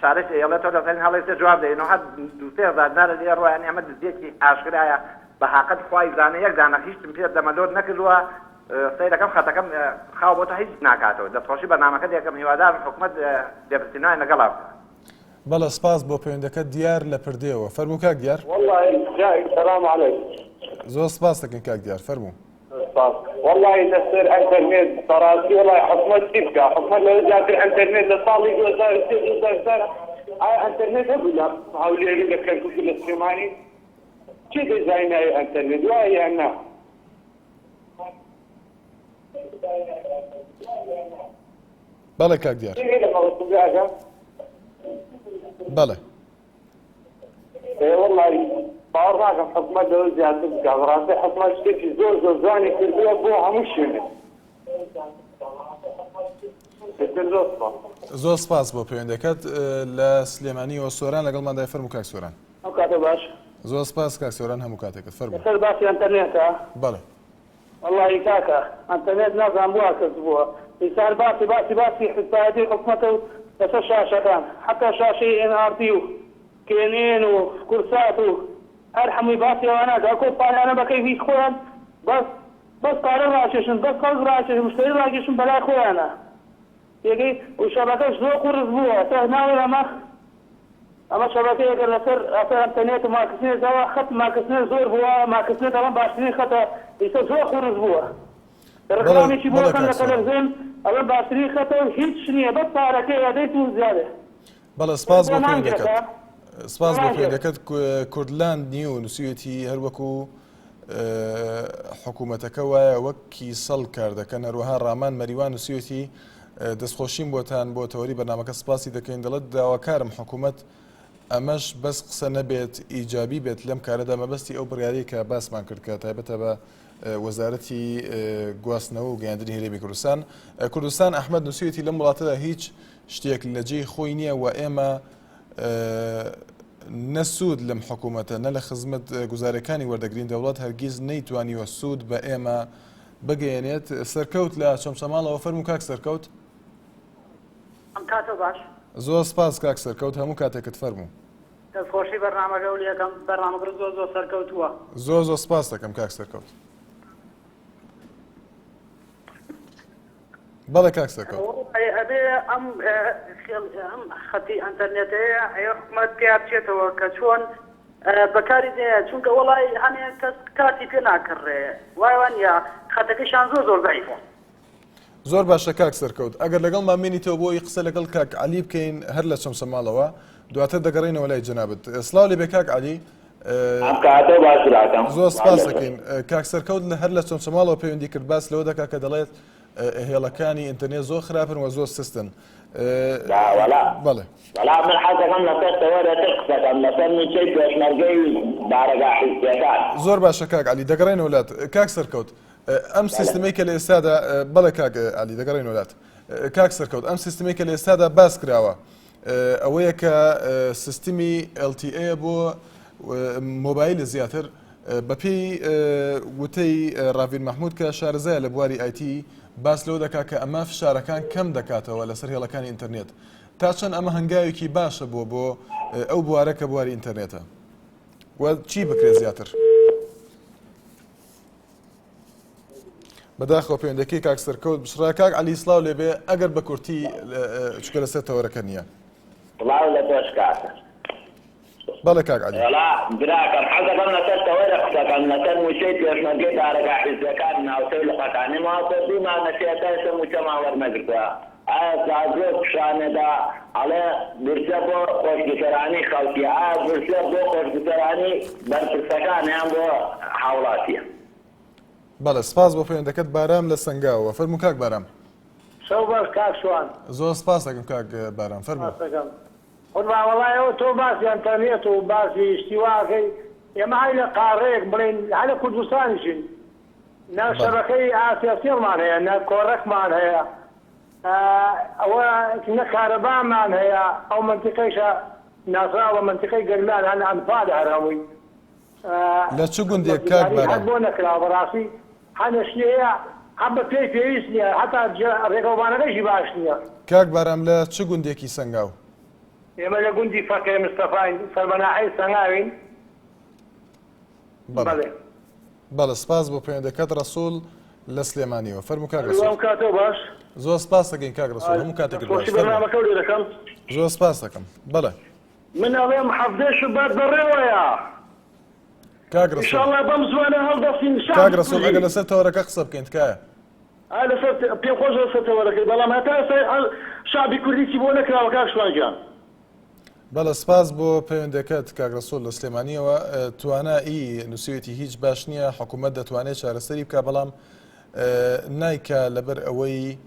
چارەش ئەیەڵێتەوە دەزانین هەڵێسێ جواب دەینەوە هەر دوو سێ هەزار دینارە لێ ڕۆ یانی ئەمە دزیەکی ئاشکرایە بە هاقەت خوای زانێ یەک دانە هیچم پێ دەمەلۆت نەکردوە سەیرەکەم خەتەکەم خاو بۆتە هیچ ناکاتەوە دەستخۆشی بەرنامەکە دەکەم هیوادارم حکومەت لێپرسینەوەیان لەگەڵا بکا. بەڵێ سپاس بۆ پەیوەندەکەت دیار لە پردێوە فەرموو کاک دیار. وەڵڵاهی جاهی سلام علیکم. زۆر سپاس دەکەین کاک دیار فەرموو. سپاس وەڵڵاهی لەسەر ئەنتەرنێت بەڕاستی وەڵڵاهی حکومەت چی بکا حکومەت لەوە زیاتر ئەنتەرنێت لە ساڵی 2003 2004 ئایا ئەنتەرنێت هەبوو لە هەولێر و لە کەرکوک و لە سلێمانی کێ دەیزانی ناوی ئەنتەرنێت وایە یان نا؟ بەڵێ کاک دیار. بەڵێ. ئێ وەڵی باوەڕ ناکەم حکومەت لەوە زیاتر بکات بەڕاستی حکومەت شتێکی زۆر زۆر جوانی کردووە بۆ هەموو شوێنێک ئیتر زۆر سپاس. زۆر سپاس بۆ پەیوەندەکەت لە سلێمانیەوە سۆران لەگەڵماندای فەرموو کاک سۆران. ئەو کاتە باش. زۆر سپاس کاک سۆران هەموو کاتێکت فەرموو. لەسەر باسی ئەنتەرنێتە؟ بەڵێ. وەڵاهی کاکە ئەنتەرنێت نازانم بۆ وا کەس بووە ئینسان باسی باسی باسی حیزبایەتی حکومەتە و لەسەر شاشەکان حەتا شاشەی ئێن ئاڕ تی و کێن ئێن و کورسات و هەر هەمووی باسی ئەوانە ئەکا ئەو کۆمپانیانە بە کەیفی خۆیان بەس بەس پارە ڕاکێشن بەس خەڵک ڕاکێشن مشتەری ڕاکێشن بەلای خۆیانە تێگەی و شەبەکەش زۆر قورس بووە ئێستا ناڵێن ئەمە ئەمە شەبەکەیەکە لەسەر لەسەر ئەنتەرنێت و ماکسنێت ئەوە خەت ماکسنێت زۆر بووە ماکسنێت ئەڵێن باشترین خەتە ئیستا زۆر قورس بووە بەڵێ ڕکلامێکی بۆ بەڵێ ئەکەن کاک لە سۆران. تەلەفزێن ئەڵێن باشترین خەتە و هیچ نییە بەس پارەکەی ئەدەیت و زیادە بەڵێ سپاس بۆ بۆ مانگێکە پەیوەندەکەت. بۆ سپاس بۆ مانگێک. پەیوەندەکەت کوردلاند نیو نووسیویەتی هەروەکو حکوومەتەکە وایە وەک کیسەڵ کار دەکەن هەروەها ڕامان مەریوان نووسیویەتی دەستخۆشیم بۆتان بۆ تەوەری بەرنامەکە سپاسی دەکەین دەڵێت داواکارم حکوومەت ئەمەش بەس قسە نەبێت ئیجابی بێت لەم کارەدا مەبەستی ئەو بڕیارەی کە باسمان کرد کە تایبەتە بە وەزارەتی گواستنەوە و گەیاندنی هەرێمی کوردستان کوردستان ئەحمد نووسیویەتی لەم وڵاتەدا هیچ شتێک لە جێی خۆی نییە و ئێمە نە سوود لەم حکوومەتە نە لە خزمەت گوزارەکانی وەردەگرین دەوڵەت هەرگیز نەیتوانیوە سوود بە ئێمە بگەیەنێت. سەرکەوت لە چەمچەماڵەوە فەرموو کاک سەرکەوت. ئەم کاتە باش. زۆر سپاس کاک سەرکەوت هەموو کاتێکت فەرموو. دەست خۆشی بەرنامەکەو لێ ئەکەم بەرنامەکەت زۆر زۆر سەرکەوتووە. زۆر زۆر سپاست دەکەم کاک سەرکەوت. بەڵێ کاک سەرکەوت. وەڵای ئەبێ ئەم خێڵ ئەم خەتی ئەنتەرنێتەیە ئەیە حکومەت پیا بچێتەوە کە چۆن بەکاری دێ چونکە وەڵای هەنێ کەس کارتی پێ ناکڕێ وای وانە خەتەکەشیان زۆر زۆر زەعیفە. زۆر باشە کاک سەرکەوت ئەگەر لەگەڵمان مێنیتەوە بۆ ئەوی قسە لەگەڵ کاک عەلی بکەین هەر لە چەمچەماڵەوە دواتر دەگەڕێینەوە لای جەنابت سڵاو لێبێ کاک عەلی ئەم کاتە باش براکەم زۆر سپاس دەکەین کاک سەرکەوت لە هەر لە چەمچەماڵەوە پەیوەندی کرد باس لەوە دەکات کە دەڵێت هێڵەکانی ئینتەرنێت زۆر خراپن و زۆر سستن وەڵا بەڵێ وەڵا من حەزەکەم لەسەر تەوەرێتر قسەکەم لەسەر مووچەی پێشمەرگەی بارەگا حیزبیەکان. زۆر باشە کاک عەلی دەگەڕێنەوە لات کاک سەرکەوت ئەم سیستمەی کە لە ئێستادا بەڵێ کاک عەلی دەگەڕێنەوە لات. کاک سەرکەوت ئەم سیستمێک کە لە ئێستادا باس کراوە ئەوەیە کە سیستمی LTE بۆ مۆبایل زیاتر بەپێی وتەی ڕاڤین مەحمود کە شارەزایە لە بواری IT باس لەوە دەکات کە ئەمە فشارەکان کەم دەکاتەوە لەسەر هێڵەکانی ئینتەرنێت تا چەند ئەمە هەنگاوێکی باشە بۆ بۆ ئەو بوارە کە بواری ئینتەرنێتە و چی بکرێت زیاتر؟ بەداخەوە پەیوەندەکەی کاک سەرکەوت بچڕا کاک عەلی سڵاو لێبێ ئەگەر بە کورتی چکە لەسەر تەوەرەکە نییە. سڵاو لە تۆش کاکە. بەڵێ کاک عەلی. وەڵا براکەم حەزەکەم لەسەر تەوەرە قسەکەم لەسەر موچەی پێشمەرگەی بارەگا حیزبیەکان ناوچەی لقەکان ئێمە وا تۆ دوو مانگە سێ تا ئێستا موچەمان وەرنەگرتوە ئایا زاگرۆس پیشانێدا ئەڵێ بورسە بۆ خۆشگوزەرانی خەڵکیە ئایا بورسە بۆ خۆشگوزەرانی بەرپرسەکانە یان بۆ هاوڵاتیە؟ بەڵێ سپاس بۆ پەیوەندەکەت بارام لە سەنگاوە فەرموو کاک بارام. شەو باش کاک شوان. زۆر سپاس دەکەم کاک بارام فەرموو. سپاس دەکەم قوربان وەڵای ئەوە تۆ باسی ئەنتەرنێت و باسی شتی وا ئەکەی ئێمە هەر لە قاڕەیەک بڵێین هەر لە کوردستانیشین نە شەبەکەی ئاسیاسێڵمان هەیە نە کۆڕەکمان هەیە ئەوە نە کارەبامان هەیە ئەو مەنتیقەیشە ناسراوە بە مەنتیقەی گەرمیان هەن ئەنفالە هەر هەمووی لە چ گوندێک کاک هەر بارام؟ بۆ نەکراوە بەڕاستی هەندێک شتی هەیە هەر بە پێی پێویست نییە هەتا ڕێگەوبانەکەشی باش نییە. کاک بارام لە چ گوندێکی سەنگاو؟ ئێمە لە گوندی فەقێ مستەفاین سەر بە ناحیەی سەنگاوین. بەڵێ. بەڵێ. بەڵێ سپاس بۆ پەیوەندەکەت ڕەسوڵ لە سلێمانیەوە فەرموو کاک ڕەسوڵ. هیوام کاتەو باش. زۆر سپاس دەکەین کاک ڕەسوڵ هەموو کاتێکت باش دەستخۆشی فەرموو. بەرنامەکەو لێ دەکەم. زۆر سپاس دەکەم بەڵێ. من ئەڵێم حەڤدەی شوبات بەڕێوەیە. کاک ڕەسوڵ. ئیشاڵا بەم زوانە هەڵدەستین کاک شەعبی ڕەسوڵ کوردی. ئەگەر لەسەر تەوەرەکە قسە بکەین تکایە. ئا لەسەر پێم خۆشە لەسەر تەوەرەکەی بەڵام هەتا ئێستا شەعبی کوردی چی بۆ نەکراوە کاک شوان گیان. بەڵێ سپاس بۆ پەیوەندەکەت کاک ڕەسوڵ لە سلێمانیەوە توانا ئی نووسیوێتی هیچ باش نییە حکوومەت دەتوانێت چارەسەری بکە بەڵام نایکا لەبەر ئەوەی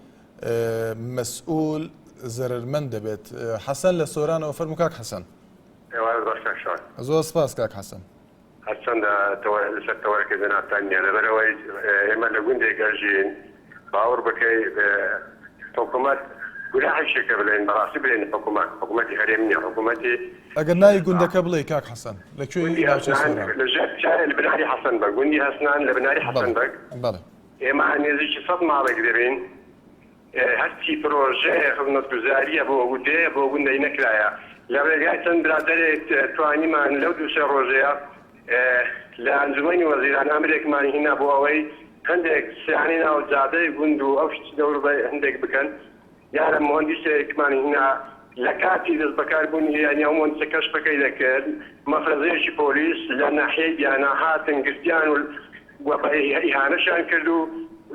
مەسئول زەرەرمەند دەبێت حەسەن لە سۆرانەوە فەرموو کاک حەسەن. ئێوارەت باش کاک شوان. زۆر سپاس کاک حەسەن. هەرچەندە لەسەر تەوەرەکەی جەنابتان نیە لەبەرئەوەی ئێمە لە گوندێک ئەژین باوەڕ بکەی حکومەت گوناحیشە کە بلێن بەڕاستی بلێن حکومەت حکومەتی هەرێم نیە حکومەتی ئەگەر ناوی گوندەکە بڵێی کاک حەسەن لە کوێی گوندی ناوچەی هەسنان سۆران؟ لە ژێر چارێ لە بناری حەسەن بەگ گوندی هەسنان لە بناری حەسەن بەڵێ بەگ بەڵێ. ئێمە نێزیکی سەد ماڵێک دەبین هەرچی پرۆژەیە خزمەتگوزاریە بۆ دێ بۆ گوندەی نەکرایە لە ڕێگای چەند برادەرێک توانیمان لەو دوو سێ ڕۆژەیە لە ئەنجومەنی وەزیران ئەمرێکمان هینا بۆ ئەوەی هەندێک سیانەی ناو جادەی گوند و ئەو شت دەوروبەر هەندێک بکەن دیارە موهەندیسێکمان هینا لە کاتی دەست بەکار بوونی یانی ئەو موهەندیسە کەشفەکەی دەکرد مەفرەزەیەکی پۆلیس لە ناحیەی دیانا هاتن گرتیان و و بە ئیهانەشیان کرد و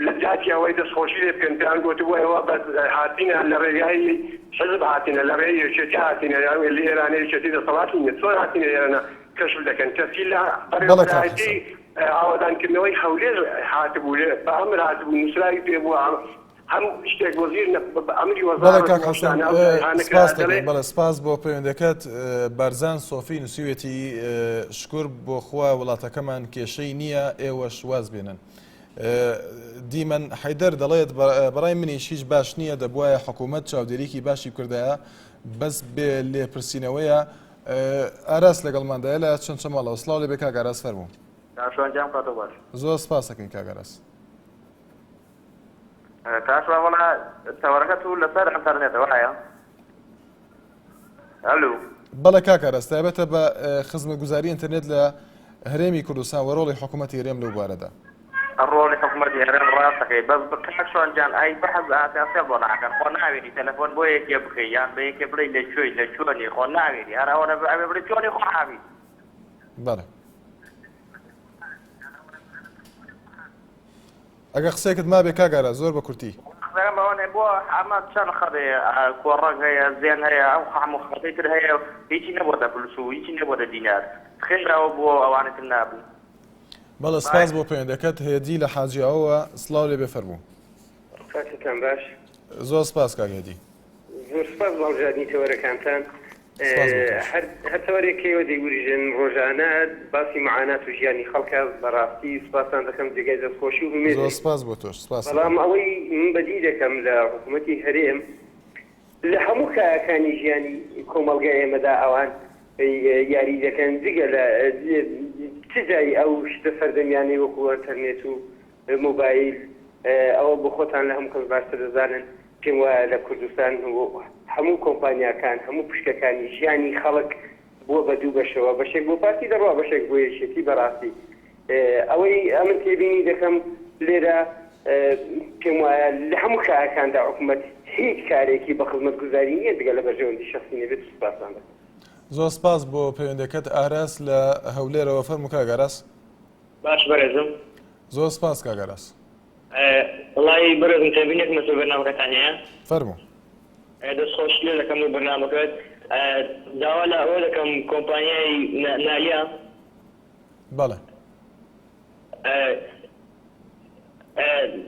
لە جیاتی ئەوەی دەستخۆشی لێ بکەن پێیان گۆتبوو ئێوە بە هاتینە لە ڕێگای حزب هاتینە لە ڕێی یەکێتی هاتینە یان لە ئێرانە یەکێتی دەسەڵاتی نیە چۆن هاتینە ئێرانە کەشف دەکەن کەچی لە بەڵێ کاک بەڕێوەبەرایەتی حەسەن. ئاوەدانکردنەوەی هەولێر هاتبوو بە ئەمر هاتبوو نووسراوی پێ بووە هەموو شتێک وەزیر بە ئەمری بەڵێ وەزارەت کاک و حەسەن ئەو شتانە ئەو ئیهانە کرا سپاس دەڵێ دەکەین بەڵێ سپاس بۆ پەیوەندەکەت بارزان سۆفی نووسیوێتی شکور بۆ خوا وڵاتەکەمان کێشەی نییە ئێوەش واز بێنن دیمەن حەیدەر دەڵێت بەڕای منیش هیچ باش نییە دەبواە حکوومەت چاودێریکی باشی بکردایە بەس بێ لێپرسینەوەیە ئاراس لەگەڵماندایە لە چەمچەماڵەوە سڵاو لێ بێ کاک ئاراس فەرموو. کاک شوان گیان کاتت باش. زۆر سپاس دەکەین کاک ئاراس. کاک شوان وەڵا تەوەرەکە تو لەسەر ئەنتەرنێتە وایە؟ ئەلو. بەڵێ کاک ئاراس تایبەتە بە خزمەتگوزاری ئینتەرنێت لە هەرێمی کوردستان و ڕۆڵی حکوومەتی هەرێم لەو بوارەدا. ڕۆڵی حکومەتی هەرێم ڕاست دەکەی بەس کاک شوان گیان ئەی بەحس ئاسیاسێڵ بۆ ناکەن خۆ ناوێری تەلەفۆن بۆ یەکێ بکەی یان بە یەکێ بڵێی لە کوێی لە چۆنی خۆ ناوێری هەر ئەوەنە ئەوێ بڵێ چۆنی خۆ حاوی. بەڵێ. ئەگەر قسەیەکت مابێ کاک ئاراس زۆر بە کورتی. قسەکەم ئەوە نیە بۆ ئەمە چەند خەت هەیە کۆڕەک هەیە زێن هەیە ئەو هەموو خەتەی تر هەیە هیچی نەبۆتە فلس و هیچی نەبۆتە دینار خێر ئەوە بۆ ئەوانی تر نابوو. بەڵێ سپاس بۆ پەیوەندەکەت هێدی لە حاجیاوەوە سڵاو لێبێ فەرموو. کاتتان باش. زۆر سپاس کاک هێدی. زۆر سپاس بۆ هەڵبژاردنی تەوەرەکانتان. سپاس بۆ تۆش. هەر هەر تەوەرێک کەیەوە دەیوریژێنن ڕۆژانە باسی معانات و ژیانی خەڵکە بەڕاستی سپاستان دەکەم جێگای دەستخۆشی و زۆر هومێدن. سپاس بۆ تۆش سپاس بەڵام دەکەم. ئەوەی من بەدی دەکەم لە حکوومەتی هەرێم لە هەموو کایەکانی ژیانی کۆمەڵگای ئێمەدا ئەوان یاری دەکەن جگە لە چ جای ئەو شتە سەردەمیانەی وەکوو ئەنتەرنێت و مۆبایل ئەوە بۆ خۆتان لە هەموو کەس باشتر دەزانن پێم وایە لە کوردستان هەموو کۆمپانیاکان هەموو پشکەکانی ژیانی خەڵک بووە بە دوو بەشەوە بەشێک بۆ پارتی دەڕوا بەشێک بۆ یەکێتی بەڕاستی ئەوەی ئەمن تێبینی دەکەم لێرە پێم وایە لە هەموو کایەکاندا حکومەت هیچ کارێکی بە خزمەتگوزاری نییە جگە لە بەرژەوەندی شەخسی نەبێت سوپاستان دەکەم. زۆر سپاس بۆ پەیوەندەکەت ئاراس لە هەولێرەوە فەرموو کاک ئاراس. باش بەرێزم. زۆر سپاس کاک ئاراس. وەڵایی بەرێزم تێبینێکم لەسەر بەرنامەکەتان هەیە. فەرموو. دەست خۆش لێ دەکەم بۆ بەرنامەکەت داوا لە ئەوە دەکەم کۆمپانیای نالیا بەڵێ.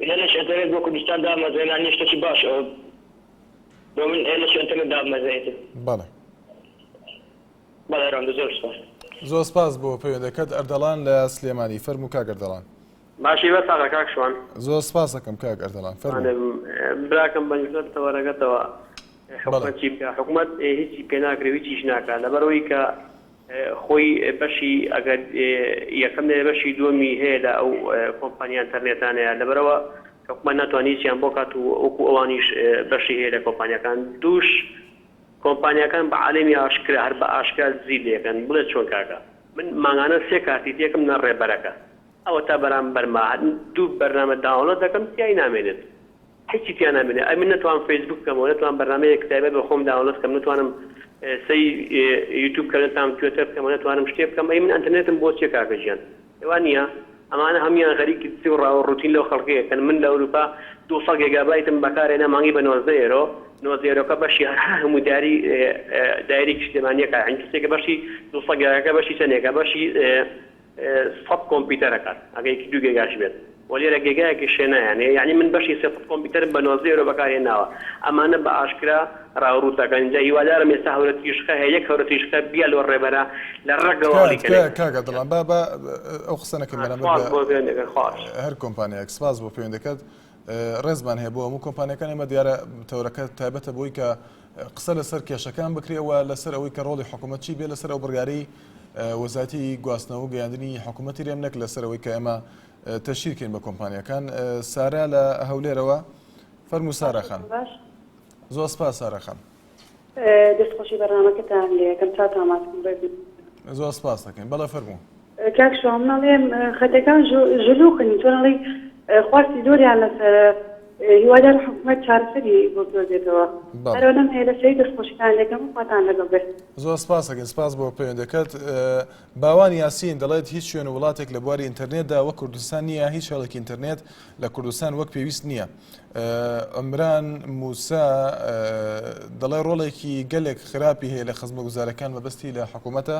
هێلێکی ئەنتەرنێت بۆ کوردستان دامەزرێنانی شتێکی باش ئەوە بۆ من هێلێکی ئەنتەرنێت دابمەزرێنیت. بەڵێ. بەڵێ ڕەندە زۆر سپاس. زۆر سپاس بۆ پەیوەندەکەت ئەردەڵان لە سلێمانی فەرموو کاک ئەردەڵان. باشی بەس ساغە کاک شوان. زۆر سپاسەکەم کاک ئەردەڵان فەرموو. براکەم بە نیسبەت تەوەرەکەتەوە حکومەت چی بکا حکومەت هیچی پێ ناکرێ و هیچیش ناکا لەبەرئەوەی کە خۆی بەشی ئەگەر یەکەم نەبێ بەشی دووەمی هەیە لە ئەو کۆمپانیا ئەنتەرنێتانەیە لەبەرئەوە حکومەت ناتوانێ هیچیان بۆ کات و وەکو ئەوانیش بەشی هەیە لە کۆمپانیاکان دووش کۆمپانیاکان بە عالەمی ئاشکرا هەر بە ئاشکرا دزی لێکەن بڵێ چۆن کاکە من مانگانە سێ کارتی تێکم نە ڕێبەرەکە ئەوەتا بەرامبەرمە دوو بەرنامە داونلۆد دەکەم تیای نامێنێت هیچی تیا نامێنێت ئەی من نەتوانم فەیسبوک بکەمەوە نەتوانم بەرنامەیەک تایبەت بە خۆم داونلۆد بکەم نەتوانم سەی یوتوب بکەم نەتوانم توێتەر بکەمەوە نەتوانم شتێ بکەم ئەی من ئەنتەرنێتم بۆ چیە کاکە گیان ئێوا نییە ئەمانە هەموویان خەریکی دزی و ڕاوە ڕووتین لەو خەڵکەیە کەن من لە ئەوروپا 200 گێگابایتم بەکارهێنا مانگی بە 19 یۆرۆ 19 یۆرۆکە بەشی هەر هەموو داری دایرێکی سلێمانیەکە یانی کەسێکە بەشی 200 گێگاکە بەشی چەندێکە بەشی سەد کۆمپیوتەر ئەکات ئەگەر یەکی دوو گێگاش بێت وە لێرە گێگایەکیش شێ نایەنێ یەعنی من بەشی 300 کۆمپیوتەرم بە 19 یۆرۆ بەکار هێناوە ئەمانە بە ئاشکرا ڕاو ڕووت ئەکەن جا هیوادارم ئێستا هەورە تریشقە هەیە یەک هەورە تریشقە بیا لۆ ڕێبەرە لە ڕەگەوە تکایە هەڵی تکایە کەنێ کاک ئەردەڵان با با ئەو قسە نەکەین بەرامبەر سپاس بە بۆ پەیوەندەکەت خواش. هەر کۆمپانیایەک سپاس بۆ پەیوەندەکەت ڕێزمان هەیە بۆ هەموو کۆمپانیاکان ئێمە دیارە تەورەکە تایبەتە بۆی کە قسە لەسەر کێشەکان بکرێ و لەسەر ئەوەی کە ڕۆڵی حکوومەت چی بێ لەسەر ئەو بڕیارەی وەزارەتی گواستنەوە و گەیاندنی حکوومەتی رێم نەک لەسەر ئەوەی کە ئێمە تەشهیر کەین بە کۆمپانیاکان. سارا لە هەولێرەوە فەرموو سارا خان. زۆر سپاس سارا خان. دەست خۆشی بەرنامەکەتان لێ ئەکەم چاوتان ماچ بکەم ڕێزم. زۆر سپاس دەکەین بەڵێ فەرموو. کاک شوان من ئەڵێم خەتەکان ژلوقن چۆن ئەڵێی خواستی زۆریان لەسەرە هیوادارم حکومەت چارەسەری بۆ بدۆزێتەوە بەڵێ. هەر ئەوەنەم هەیە لەسەری دەستخۆشیتان لێکەم و خواتان لەگەڵ بێت. زۆر سپاس ئەکەین سپاس بۆ پەیوەندەکەت. باوان یاسین دەڵێت هیچ شوێن و وڵاتێک لە بواری ئینتەرنێتدا وەک کوردستان نییە هیچ هێڵێکی ئینتەرنێت لە کوردستان وەک پێویست نییە. عمران موسا دەڵێ ڕۆڵێکی گەلێک خراپی هەیە لە خزمەگوزارەکان مەبەستی لە حکوومەتە.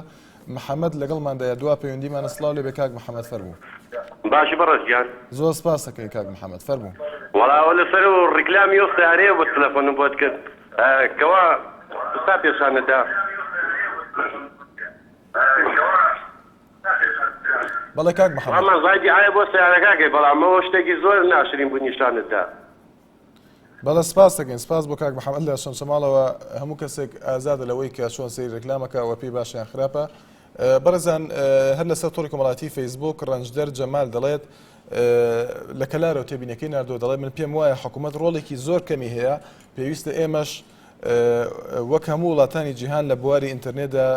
محەمەد لەگەڵماندایە دوا پەیوەندیمانە سڵاو لێبێ کاک محەمەد فەرموو. باشی بەڕێز گیان. زۆر سپاس دەکەین کاک محەمەد فەرموو. وەڵا ئەوە لەسەر ئەو ڕیکلامی ئەو سەیارەیە بۆ تەلەفۆنم بۆت کرد کەوا ئێستا پێشانت دا. بەڵێ کاک محەمەد. وامان زای دیعایە بۆ سەیارەکە ئەکەی بەڵام ئەوە شتێکی زۆر ناشرین بوو نیشانت دا. بەڵێ سپاس دەکەین سپاس بۆ کاک محەممەد لە چەمچەماڵەوە هەموو کەسێک ئازادە لەوەی کە چۆن سەیری ڕێکلامەکە وە پێی باشە یان خراپە بەڕێزان هەر لەسەر تۆڕی کۆمەڵاتی فەیسبوک ڕەنجدەر جەمال دەڵێت لە کەلارەوە تێبینەکەی ناردووە دەڵێت من پێم وایە حکوومەت ڕۆڵێکی زۆر کەمی هەیە پێویستە ئێمەش وەک هەموو وڵاتانی جیهان لە بواری ئینتەرنێتدا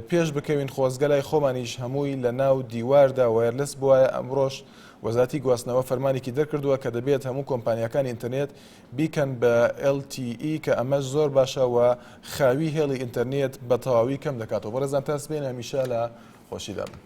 پێش بکەوین خۆزگە لای خۆمانیش هەمووی لە ناو دیواردا wireless بوایە ئەمڕۆش وەزارەتی گواستنەوە فەرمانێکی دەرکردووە کە دەبێت هەموو کۆمپانیاکانی ئینتەرنێت بیکەن بە LTE کە ئەمەش زۆر باشە و خاوی هێڵی ئینتەرنێت بە تەواوی کەم دەکاتەوە. بەڕێزان تا سبەینێ هەمیشە لە خۆشیدا بن.